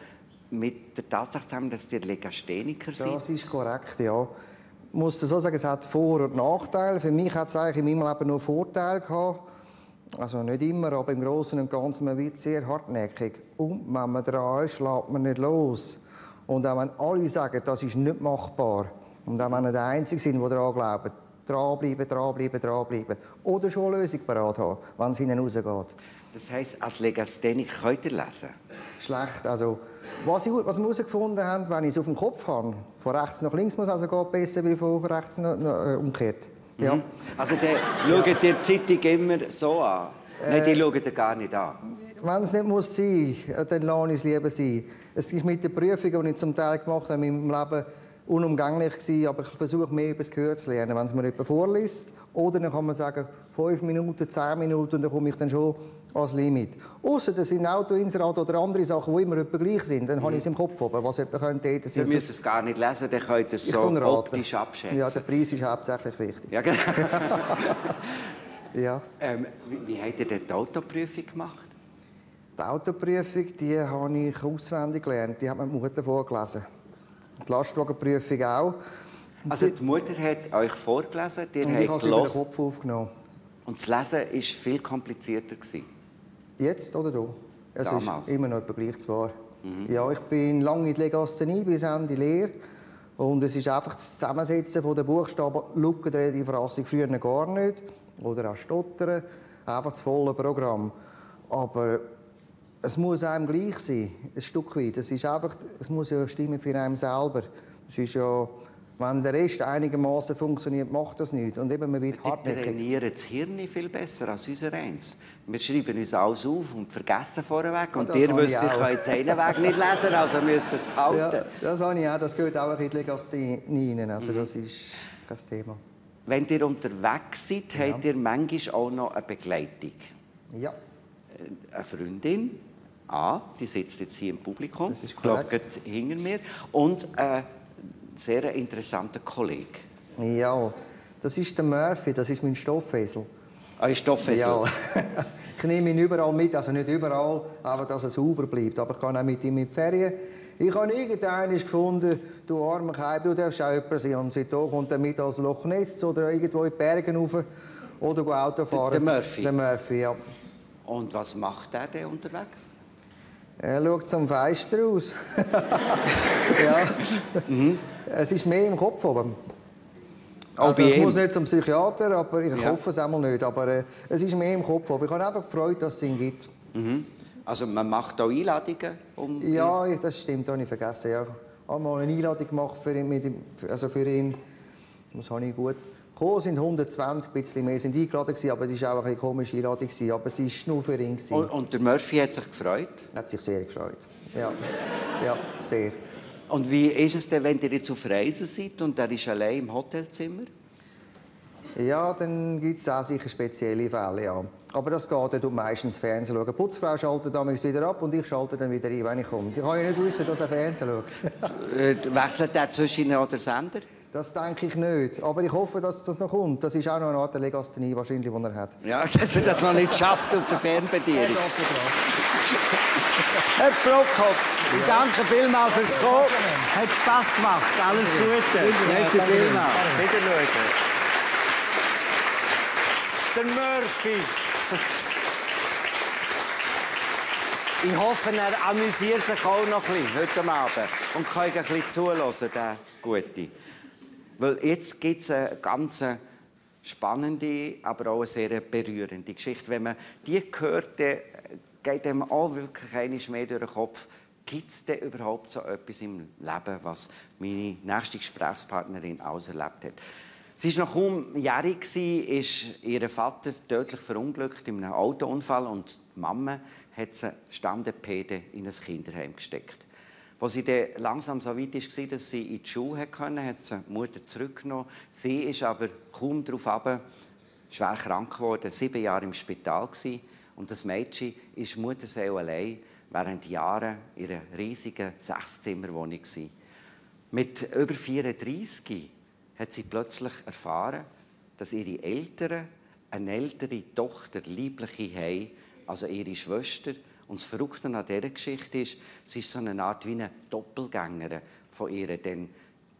mit der Tatsache zusammen, dass ihr Legastheniker seid? Das ist korrekt, ja. Ich muss so sagen, es hat Vor- und Nachteile. Für mich hat es eigentlich in meinem Leben nur Vorteile gehabt. Also nicht immer, aber im Großen und Ganzen, man wird sehr hartnäckig. Und wenn man dran ist, lässt man nicht los. Und auch wenn alle sagen, das ist nicht machbar, und auch wenn wir die Einzigen sind, die daran glauben, dranbleiben, dranbleiben, dranbleiben. Oder schon eine Lösung parat haben, wenn es hinten rausgeht. Das heisst, als Legastheniker könnt ihr lesen? Schlecht. Also, was wir herausgefunden haben, wenn ich es auf dem Kopf habe, von rechts nach links muss also geht besser wie von rechts nach umgekehrt. Ja. Also schaut ihr die Zeitung immer so an? Nein, die schaut ihr gar nicht an. Wenn es nicht muss sein, dann lasse ich es lieber sein. Es ist mit den Prüfungen, die ich zum Teil gemacht habe in meinem Leben, unumgänglich gewesen, aber ich versuche mehr über das Gehör zu lernen, wenn es mir jemand vorliest. Oder dann kann man sagen, 5 Minuten, 10 Minuten, und dann komme ich dann schon ans Limit. Ausser das sind Autoinserate oder andere Sachen, die immer etwa gleich sind, dann habe ich es im Kopf oben, was jemand könnte. Ihr müsst es gar nicht lesen, dann könnt ihr es so optisch abschätzen. Ja, der Preis ist hauptsächlich wichtig. Ja, genau. Ja. Wie habt ihr denn die Autoprüfung gemacht? Die Autoprüfung, die habe ich auswendig gelernt, die hat mir die Mutter vorgelesen. Die Lastwagenprüfung auch. Also die Mutter hat euch vorgelesen, ihr und ich habe habt sie über den gehört. Kopf aufgenommen. Und das Lesen war viel komplizierter gewesen. Jetzt oder da? Es Damals. ist immer noch etwa gleich zwar. Ja, ich bin lange in der Legasthenie bis Ende Lehre. Und es ist einfach das Zusammensetzen der Buchstaben. Schauen die Verfassung früher gar nicht. Oder auch stottern. Einfach das volle Programm. Aber es muss einem gleich sein, ein Stück weit. Es muss ja stimmen für einen selber. Es ist ja Wenn der Rest einigermaßen funktioniert, macht das nichts. Und eben, man wird Die hartnäckig. trainieren das Hirn viel besser als unser eins. Wir schreiben uns alles auf und vergessen vorweg. Und das ihr habe ich wisst, ihr auch. könnt jetzt einen Weg nicht lesen, also müsst ihr es behalten. Ja, das habe ich auch. Das gehört auch in die Legasthenie rein. Also das ist kein Thema. Wenn ihr unterwegs seid, habt ihr manchmal auch noch eine Begleitung. Ja. Eine Freundin, die sitzt jetzt hier im Publikum, Das ist ich glaube, korrekt. gerade hinter mir, und ein sehr interessanter Kollege. Ja, das ist der Murphy, das ist mein Stoffesel. Ein Stoffesel. Ja. Ich nehme ihn überall mit, also nicht überall, aber dass er sauber bleibt. Aber ich gehe auch mit ihm in die Ferien. Ich habe irgendeinen gefunden, du armer Keib, du darfst auch jemand sein. Und seitdem kommt er mit als Loch Ness oder irgendwo in die Berge rauf oder Auto fahren. Der Murphy? Der Murphy, ja. Und was macht er denn unterwegs? Er schaut zum Fenster aus. Ja. Es ist mehr im Kopf oben. Also bei ich ihm? muss nicht zum Psychiater, aber ich Ja. hoffe es einmal nicht. Aber es ist mehr im Kopf oben. Ich habe einfach gefreut, dass es ihn gibt. Also man macht auch Einladungen? Ja, das stimmt, das habe ich vergessen. Ja. Ich habe mal eine Einladung gemacht für ihn. Für ihn. Das habe ich gut. Gekommen sind 120, ein bisschen mehr sind eingeladen gewesen, aber das war auch eine komische Einladung gewesen. Aber es war nur für ihn gewesen. Und der Murphy hat sich gefreut? Er hat sich sehr gefreut. Ja, ja, sehr. Und wie ist es denn, wenn ihr jetzt auf Reisen seid und er ist allein im Hotelzimmer? Ja, dann gibt es auch sicher spezielle Fälle, ja. Aber das geht, er tut meistens Fernsehen schauen. Die Putzfrau schaltet damals wieder ab und ich schalte dann wieder ein, wenn ich komme. Ich kann ja nicht wissen, dass er Fernsehen schaut. Wechselt er zwischen den oder Sender? Das denke ich nicht. Aber ich hoffe, dass das noch kommt. Das ist auch noch eine Art Legasthenie, wahrscheinlich, die er hat. Ja, dass er das noch nicht schafft auf der Fernbedienung. Herr Brockkopf, ich danke vielmals fürs Kommen. Hat Spass gemacht. Alles Gute. Merci vielmals. Bitte schauen. Der Murphy. Ich hoffe, er amüsiert sich auch noch ein bisschen heute Abend und kann ein bisschen zuhören, der Gute. Weil jetzt gibt es eine ganz spannende, aber auch eine sehr berührende Geschichte. Wenn man die hört, dann geht einem auch wirklich einmal mehr durch den Kopf. Gibt es denn überhaupt so etwas im Leben, was meine nächste Gesprächspartnerin auserlebt hat? Sie war noch kaum jährig, ist ihr Vater tödlich verunglückt in einem Autounfall und die Mama hat sie Stammdepede in ein Kinderheim gesteckt. Als sie dann langsam so weit war, dass sie in die Schule konnte, hat sie die Mutter zurückgenommen. Sie ist aber kaum darauf runter, schwer krank geworden, 7 Jahre im Spital gewesen. Und das Mädchen ist Mutterseele allein während Jahren in einer riesigen 6-Zimmer-Wohnung gewesen. Mit über 34 hat sie plötzlich erfahren, dass ihre Eltern eine ältere Tochter, liebliche haben, also ihre Schwester. Und das Verrückte an dieser Geschichte ist, sie ist so eine Art wie eine Doppelgängerin von ihr. Denn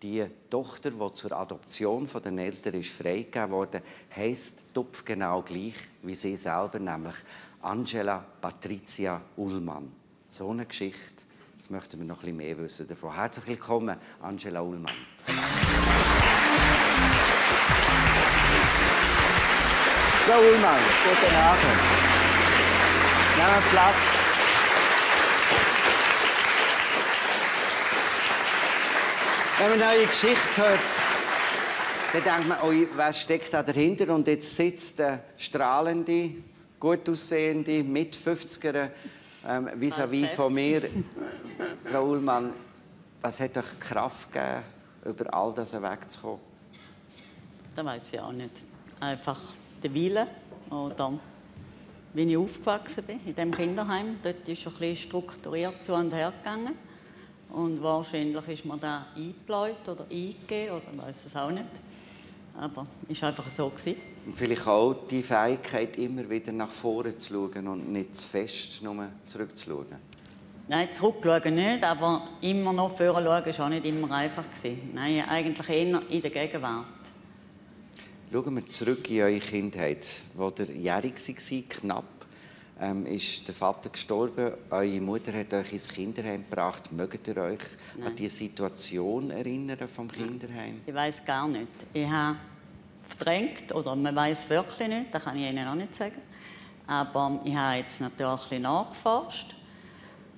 die Tochter, die zur Adoption von den Eltern ist freigegeben wurde, heisst topfgenau gleich wie sie selber, nämlich Angela Patricia Ullmann. So eine Geschichte. Jetzt möchten wir noch ein bisschen mehr wissen davon. Herzlich willkommen, Angela Ullmann. Frau Ullmann, guten Abend. Nehmen Platz. Wenn man eine Geschichte hört, dann denkt man, oi, wer steckt da dahinter? Und jetzt sitzt eine strahlende, gut aussehende, mit 50er vis-à-vis von mir. Frau Ullmann, was hat euch Kraft gegeben, über all das wegzukommen? Das weiss ich auch nicht. Einfach der Wille oder wie ich aufgewachsen bin in diesem Kinderheim. Dort ist es ein bisschen strukturiert zu und her gegangen. Und wahrscheinlich ist mir da eingebläut oder eingegeben, oder ich weiss es auch nicht. Aber es war einfach so. Und vielleicht auch die Fähigkeit, immer wieder nach vorne zu schauen und nicht zu fest nur zurückzuschauen. Nein, zurückschauen nicht, aber immer noch vorne schauen war auch nicht immer einfach. Nein, eigentlich eher in der Gegenwart. Schauen wir zurück in eure Kindheit, wo ihr jährig war, knapp. Ist der Vater gestorben, eure Mutter hat euch ins Kinderheim gebracht. Mögt ihr euch an die Situation erinnern vom Kinderheim? Ich weiss gar nicht. Ich habe verdrängt, oder man weiss wirklich nicht, das kann ich Ihnen auch nicht sagen. Aber ich habe jetzt natürlich ein bisschen nachgeforscht.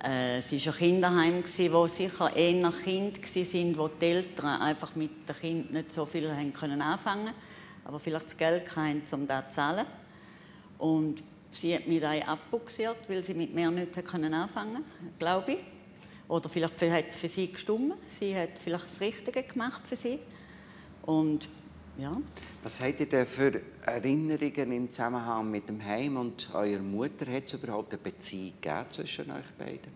Es war ein Kinderheim, wo sicher eher Kinder waren, wo die Eltern einfach mit den Kindern nicht so viel anfangen können, aber vielleicht das Geld hatten, um das zu zahlen. Und sie hat mich dann abbuxiert, weil sie mit mir nichts anfangen konnte, glaube ich. Oder vielleicht hat es für sie gestimmt. Sie hat vielleicht das Richtige gemacht für sie. Und, ja. Was habt ihr denn für Erinnerungen im Zusammenhang mit dem Heim und eurer Mutter? Hat es überhaupt eine Beziehung gegeben zwischen euch beiden?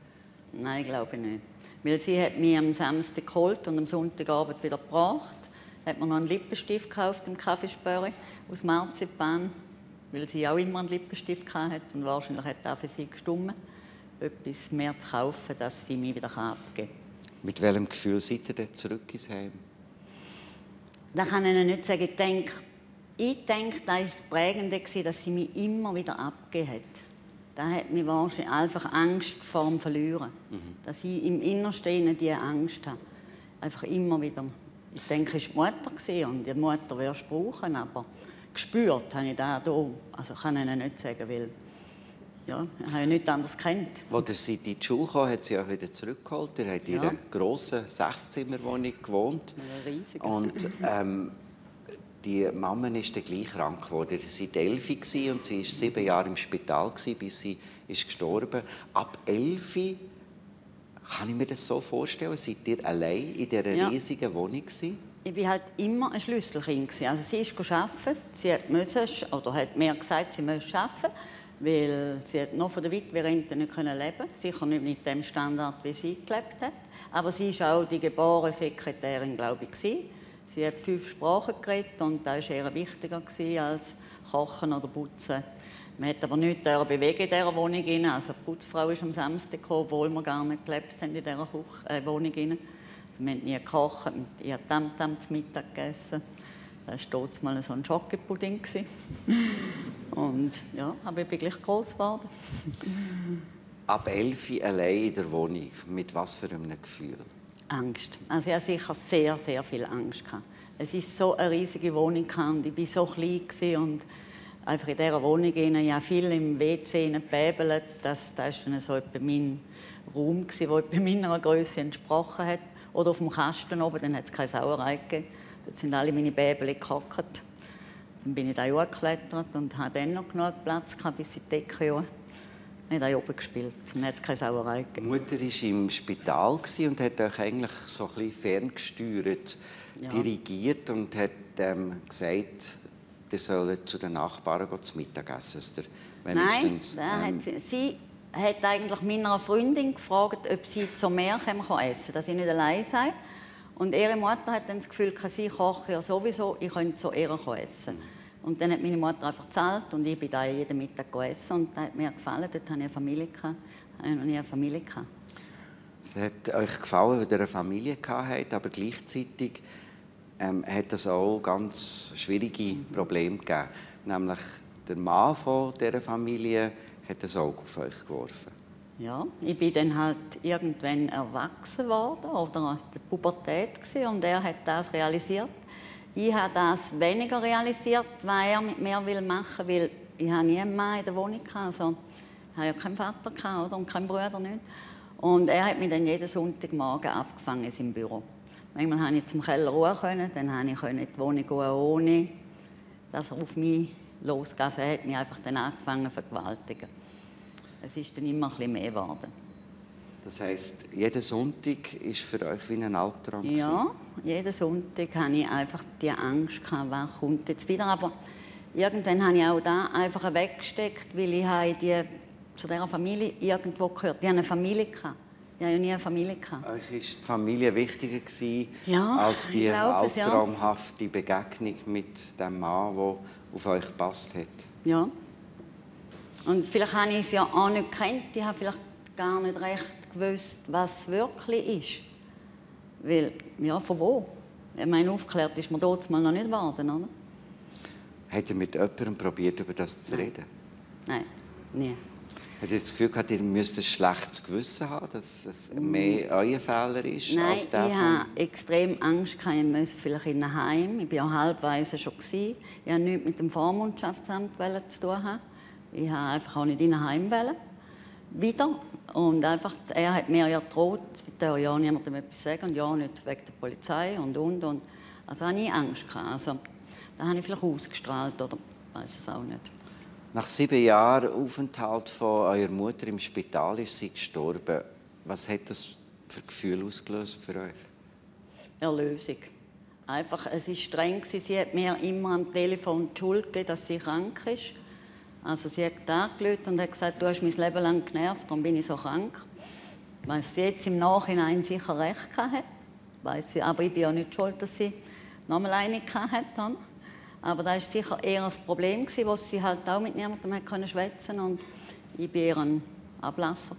Nein, glaube ich nicht. Weil sie hat mich am Samstag geholt und am Sonntagabend wieder gebracht. Hat mir noch einen Lippenstift gekauft im Kaffeespöri aus Marzipan, weil sie auch immer einen Lippenstift hatte und wahrscheinlich hat das für sie gestimmt, etwas mehr zu kaufen, dass sie mich wieder abgeben kann. Mit welchem Gefühl seid ihr denn zurück ins Heim? Das kann ich Ihnen nicht sagen. Ich denke, das war das Prägende, dass sie mich immer wieder abgegeben hat. Das hat mich wahrscheinlich einfach Angst vor dem Verlieren. Dass ich im Innersten diese Angst habe. Einfach immer wieder. Ich denke, es war die Mutter und die Mutter wirst du brauchen, aber gespürt habe ich das hier. Also kann ich Ihnen nicht sagen, weil ja, ich habe ja nichts anderes gekannt. Als sie in die Schule kam, hat sie auch wieder zurückgeholt. Ihr habt in einer grossen 6-Zimmer-Wohnung gewohnt. Riesig. Und die Mama ist dann gleich krank geworden. Sie war 11 und sie war 7 Jahre im Spital, bis sie ist gestorben. Ab 11 kann ich mir das so vorstellen, seid ihr allein in dieser riesigen Wohnung gewesen? Ich war halt immer ein Schlüsselkind. Also sie ist arbeiten. Sie hat mir gesagt, sie müsse arbeiten, weil sie hat noch von der Witwerrente nicht leben konnte. Sicher nicht mit dem Standard, wie sie gelebt hat. Aber sie war auch die geborene Sekretärin, glaube ich. Sie hat 5 Sprachen geredet und das war eher wichtiger als Kochen oder Putzen. Man hat aber nichts bewegen in dieser Wohnung. Also die Putzfrau ist am Samstag gekommen, obwohl wir gar nicht gelebt haben in dieser Wohnung. Also wir haben nie gekocht, ich habe Tamtam zum Mittag gegessen. Das war dort mal so ein Schokopudding. Und ja, aber ich bin gleich gross geworden. Ab 11 allein in der Wohnung, mit was für einem Gefühl? Angst. Also ich hatte sicher sehr, sehr viel Angst. Es war so eine riesige Wohnung und ich war so klein und einfach in dieser Wohnung ja viel im WC gebäbelt. Das war dann so etwa mein Raum, der etwa meiner Größe entsprochen hat. Oder auf dem Kasten oben, dann hat es keine Sauerei gegeben. Dort sind alle meine Bäbel gehockt. Dann bin ich da hochgeklettert und hatte dann noch genug Platz, bis in die Decke hoch. Ich habe da oben gespielt. Dann hat es keine Sauerei gegeben. Die Mutter war im Spital und hat euch eigentlich so ein bisschen ferngesteuert, dirigiert und hat gesagt, ihr sollt zu den Nachbarn zu Mittag essen. Nein, sie hat eigentlich meiner Freundin gefragt, ob sie zu mir essen kann, dass ich nicht allein sei. Und ihre Mutter hat dann das Gefühl, sie koche ja sowieso, ich könnte zu ihr essen. Und dann hat meine Mutter einfach gezahlt und ich bin da jeden Mittag essen und das hat mir gefallen. Dort hatte ich eine Familie. Ich hatte noch nie eine Familie. Es hat euch gefallen, weil ihr eine Familie hattet, aber gleichzeitig hat es auch ganz schwierige Probleme gegeben. Nämlich der Mann von dieser Familie hat ein Auge auf euch geworfen. Ja, ich bin dann halt irgendwann erwachsen worden oder in der Pubertät und er hat das realisiert. Ich habe das weniger realisiert, was er mit mir machen will, weil ich nie einen Mann in der Wohnung hatte. Also, ich hatte ja keinen Vater oder? Und keinen Bruder nicht. Und er hat mich dann jeden Sonntagmorgen abgefangen in seinem Büro. Manchmal konnte ich zum Keller ruhen, dann konnte ich in die Wohnung gehen, ohne dass er auf mich losging. Also, er hat mich einfach dann angefangen zu vergewaltigen. Es ist dann immer ein bisschen mehr geworden. Das heisst, jeden Sonntag war für euch wie ein Albtraum? Ja, jeden Sonntag hatte ich einfach die Angst, was kommt jetzt wieder. Aber irgendwann habe ich auch da einfach weggesteckt, weil ich zu dieser Familie irgendwo gehört. Ich hatte eine Familie. Ich hatte ja nie eine Familie. Euch war die Familie wichtiger als die albtraumhafte Begegnung mit dem Mann, der auf euch gepasst hat? Ja. Und vielleicht habe ich es ja auch nicht gekannt. Ich habe vielleicht gar nicht recht gewusst, was es wirklich ist. Weil, ja, von wo? Ich meine, aufgeklärt ist man dort mal noch nicht geworden, oder? Habt ihr mit jemandem probiert, über das zu reden? Nein, nie. Habt ihr das Gefühl gehabt, ihr müsst ein schlechtes Gewissen haben, dass es mehr euer Fehler ist als der von... Nein, ich hatte extrem Angst, ich musste vielleicht in ein Heim. Ich war ja halbweise schon. Ich wollte nichts mit dem Vormundschaftsamt zu tun haben. Ich wollte einfach auch nicht in ein Heim. wieder. Und einfach, er hat mir ja gedroht, ich darf ja niemandem etwas sagen und ja nicht wegen der Polizei und. Also hatte ich Angst. Also, das habe ich vielleicht ausgestrahlt oder weiß es auch nicht. Nach 7 Jahren Aufenthalt von eurer Mutter im Spital ist sie gestorben. Was hat das für Gefühl ausgelöst für euch? Erlösung. Einfach, es war streng. Sie hat mir immer am Telefon die Schuld gegeben, dass sie krank ist. Also sie hat angerufen und hat gesagt, du hast mein Leben lang genervt, darum bin ich so krank. Weil sie jetzt im Nachhinein sicher recht hatte. Weiss sie, aber ich bin ja nicht schuld, dass sie nochmal eine hatte. Aber das war sicher eher ein Problem, wo sie halt auch mit niemandem schwätzen konnte. Und ich war eher ein Ablasser.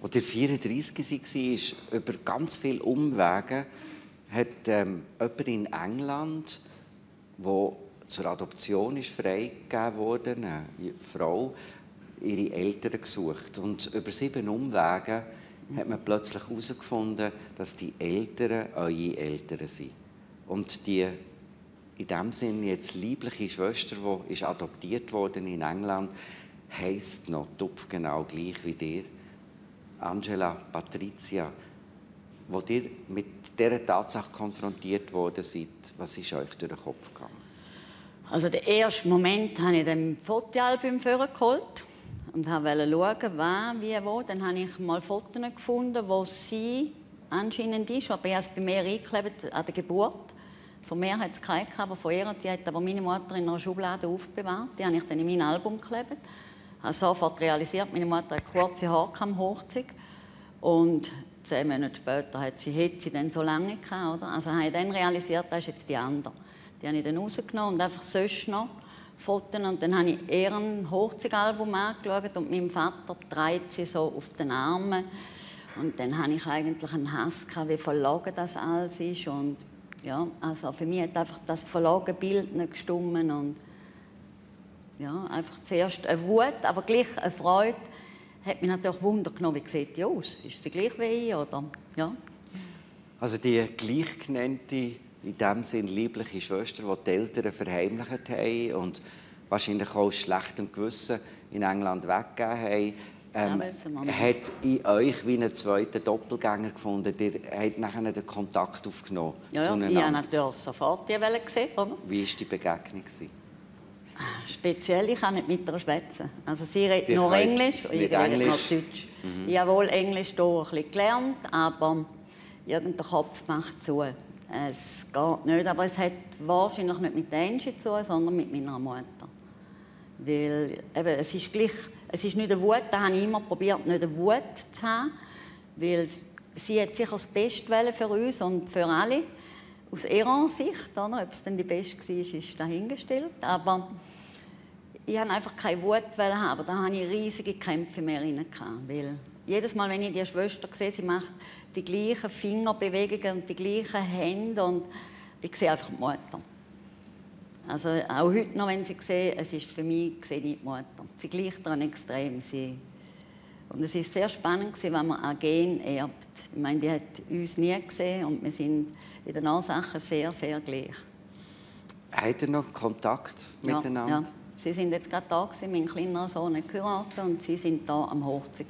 Als ihr 34 war, über ganz viele Umwege, hat jemand in England, der zur Adoption ist freigegeben wurde, eine Frau, ihre Eltern gesucht. Und über 7 Umwege hat man plötzlich herausgefunden, dass die Eltern eure Eltern sind. Und die in dem Sinne jetzt liebliche Schwester, die ist adoptiert worden in England, heisst noch tupfgenau gleich wie dir, Angela Patricia. Wo ihr mit dieser Tatsache konfrontiert worden seid, was ist euch durch den Kopf gegangen? Also den ersten Moment habe ich dem Fotoalbum vorgeholt und wollte schauen, wann, wie, wo. Dann habe ich mal Fotos gefunden, wo sie anscheinend ist. Aber ich habe es bei mir eingeklebt an der Geburt. Von mir hat es keine, aber von ihr. Die hat aber meine Mutter in einer Schublade aufbewahrt. Die habe ich dann in mein Album geklebt. Ich habe sofort realisiert, meine Mutter hat kurze Haare am Hochzeug. Und 10 Monate später hat sie dann so lange gehabt, oder? Also habe ich dann realisiert, das ist jetzt die andere. Die habe ich dann rausgenommen und einfach sonst noch Fotos. Und dann habe ich eher ein Hochzeitalbum angeschaut und meinem Vater trägt sie so auf den Armen. Und dann hatte ich eigentlich einen Hass gehabt, wie verlogen das alles ist. Und ja, also für mich hat einfach das verlogene Bild nicht gestimmt. Und ja, einfach zuerst eine Wut, aber gleich eine Freude. Hat mich natürlich Wunder genommen, wie sieht die aus? Ist sie gleich wie ich? Oder? Ja. Also die gleichgenannte, in dem Sinn liebliche Schwester, die die Eltern verheimlicht haben und wahrscheinlich auch aus schlechtem Gewissen in England weggegeben haben, hat in euch wie einen zweiten Doppelgänger gefunden. Ihr habt nachher den Kontakt aufgenommen zueinander. Ich habe natürlich sofort die Welle gesehen. Oder? Wie war die Begegnung? Speziell, ich kann nicht mit ihr schwätzen. Also sie redet nur Englisch und ich rede noch Deutsch. Ich habe wohl Englisch hier ein bisschen gelernt, aber irgendein Kopf macht zu. Es geht nicht, aber es hat wahrscheinlich nicht mit Angie zu tun, sondern mit meiner Mutter. Weil eben, es ist nicht eine Wut, da habe ich immer probiert, nicht eine Wut zu haben, weil sie hat sicher das Beste für uns und für alle. Aus ihrer Sicht, oder? Ob es dann die Beste war, ist dahingestellt. Aber ich wollte einfach keine Wut haben, aber da hatte ich riesige Kämpfe mehr rein. Weil jedes Mal, wenn ich die Schwester sehe, sie macht die gleichen Fingerbewegungen und die gleichen Hände und ich sehe einfach die Mutter. Also auch heute noch, wenn sie sehe, es ist für mich sehe ich die Mutter. Sie gleicht daran extrem. Und es war sehr spannend, wenn man ein Gen erbt. Ich meine, die hat uns nie gesehen und wir sind in den Ursachen sehr, sehr gleich. Habt ihr noch Kontakt miteinander? Ja. Sie sind jetzt gerade da, mein kleiner Sohn hat geheiratet und sie sind da am Hochzeit.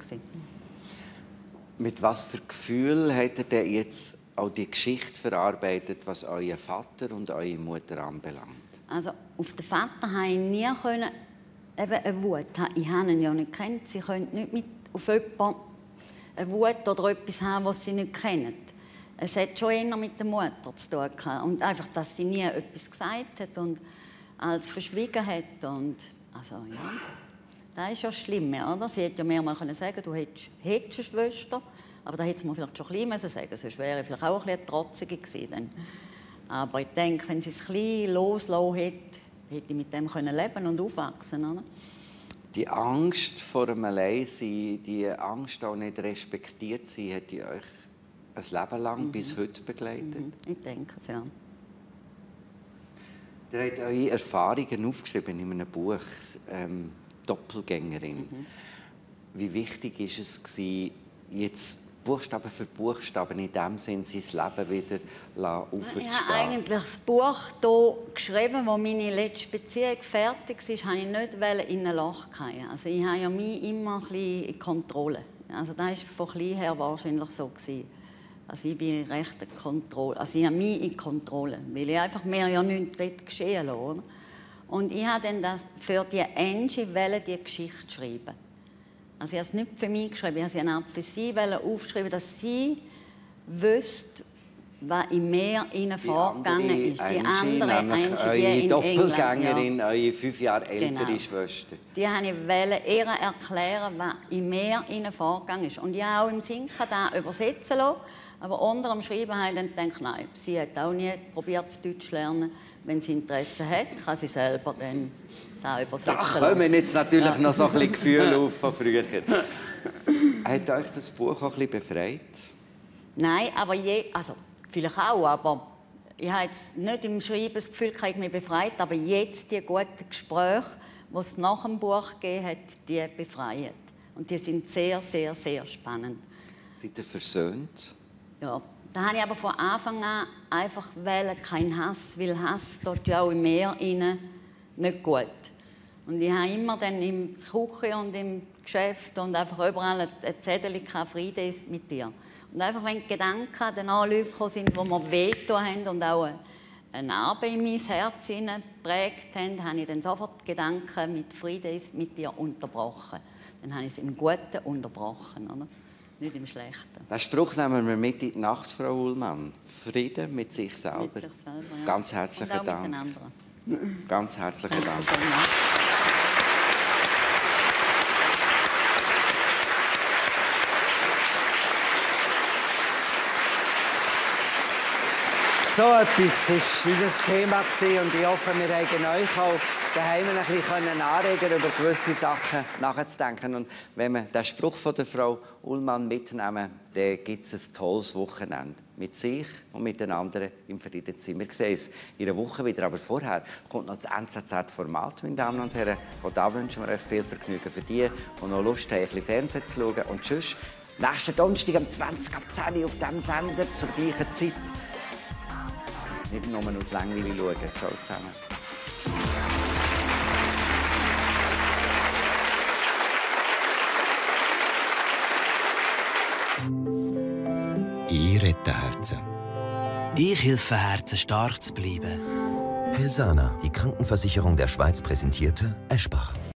Mit was für Gefühl habt ihr denn jetzt auch die Geschichte verarbeitet, was euer Vater und eure Mutter anbelangt? Also auf den Vater konnte ich nie eine Wut. Ich habe ihn ja nicht gekannt. Sie können nicht auf jemanden eine Wut oder etwas haben, was sie nicht kennen. Es hat schon eher mit der Mutter zu tun gehabt. Und einfach, dass sie nie etwas gesagt hat und alles verschwiegen hat. Und, also, ja, das ist ja schlimm, oder? Sie hätte ja mehrmals sagen, du hättest eine Schwester, aber da hätte sie mir vielleicht schon ein bisschen sagen müssen, sonst wäre ich vielleicht auch ein bisschen trotzige gewesen. Aber ich denke, wenn sie es ein bisschen loslassen hätte, hätte ich mit dem leben und aufwachsen können. Die Angst vor dem Alleinsein, die Angst auch nicht respektiert sein, hat die euch ein Leben lang bis heute begleitet? Ich denke es, ja. Ihr habt eure Erfahrungen aufgeschrieben in einem Buch, «Doppelgängerin». Wie wichtig war es, jetzt Buchstaben für Buchstaben in dem Sinn sein Leben wieder aufzustehen? Ich habe eigentlich das Buch hier geschrieben, wo meine letzte Beziehung fertig war, habe ich nicht in ein Loch fallen. Also ich habe ja mich immer ein bisschen in Kontrolle. Also das war von klein her wahrscheinlich so gewesen. Also ich bin recht in Kontrolle. Also ich habe mich in Kontrolle, weil ich einfach mir ja nichts geschehen lassen will. Und ich habe dann für die Angie die Geschichte schreiben. Also ich habe es nicht für mich geschrieben, ich wollte für sie aufschreiben, dass sie wüsste, was in mir vorgegangen ist. Die andere Angie, eure Doppelgängerin, ja. Eure 5 Jahre ältere Schwester. Die wollte ich ihr erklären, was in mir vorgegangen ist. Und ich habe auch im Sinken das übersetzen lassen. Aber unter dem Schreiben habe ich dann gedacht, nein, sie hat auch nie probiert, Deutsch zu lernen. Wenn sie Interesse hat, kann sie selber dann da übersetzen. Da kommen jetzt natürlich noch so ein bisschen Gefühle auf von früher. Hat euch das Buch auch ein bisschen befreit? Nein, aber also vielleicht auch, aber ich habe jetzt nicht im Schreiben das Gefühl, ich mich befreit, aber jetzt die guten Gespräche, die es nach dem Buch gegeben hat, die befreien. Und die sind sehr, sehr, sehr spannend. Seid ihr versöhnt? Ja. Da habe ich aber von Anfang an einfach keinen Hass, weil Hass tut ja auch in mir nicht gut. Und ich habe immer dann in der Küche und im Geschäft und einfach überall ein Zettel, Friede ist mit dir. Und einfach, wenn die Gedanken an Leute gekommen sind, die mir wehgetan haben und auch eine Narbe in mein Herz geprägt haben, habe ich dann sofort die Gedanken mit Friede ist mit dir unterbrochen. Dann habe ich es im Guten unterbrochen, oder? Nicht im Schlechten. Den Spruch nehmen wir mit in die Nacht, Frau Ullmann. Frieden mit sich selber. Mit sich selber, ja. Ganz herzlichen und auch Dank. Mit den anderen. Ganz herzlichen Dank. So etwas war unser Thema und ich hoffe, wir haben euch auch daheim ein bisschen anregen, über gewisse Sachen nachzudenken. Und wenn wir den Spruch von der Frau Ullmann mitnehmen, dann gibt es ein tolles Wochenende. Mit sich und mit den anderen im Frieden zu sein. Wir sehen es in einer Woche wieder, aber vorher kommt noch das NZZ-Format, meine Damen und Herren. Und da wünschen wir euch viel Vergnügen für die, die noch Lust haben, ein bisschen Fernsehen zu schauen. Und tschüss, nächsten Donnerstag am 20 ab 10 Uhr auf diesem Sender zur gleichen Zeit. Nicht nur aus Langweile schauen. Ciao zusammen. Ich rette Herzen. Ich helfe Herzen, stark zu bleiben. Helsana, die Krankenversicherung der Schweiz, präsentierte Eschbach.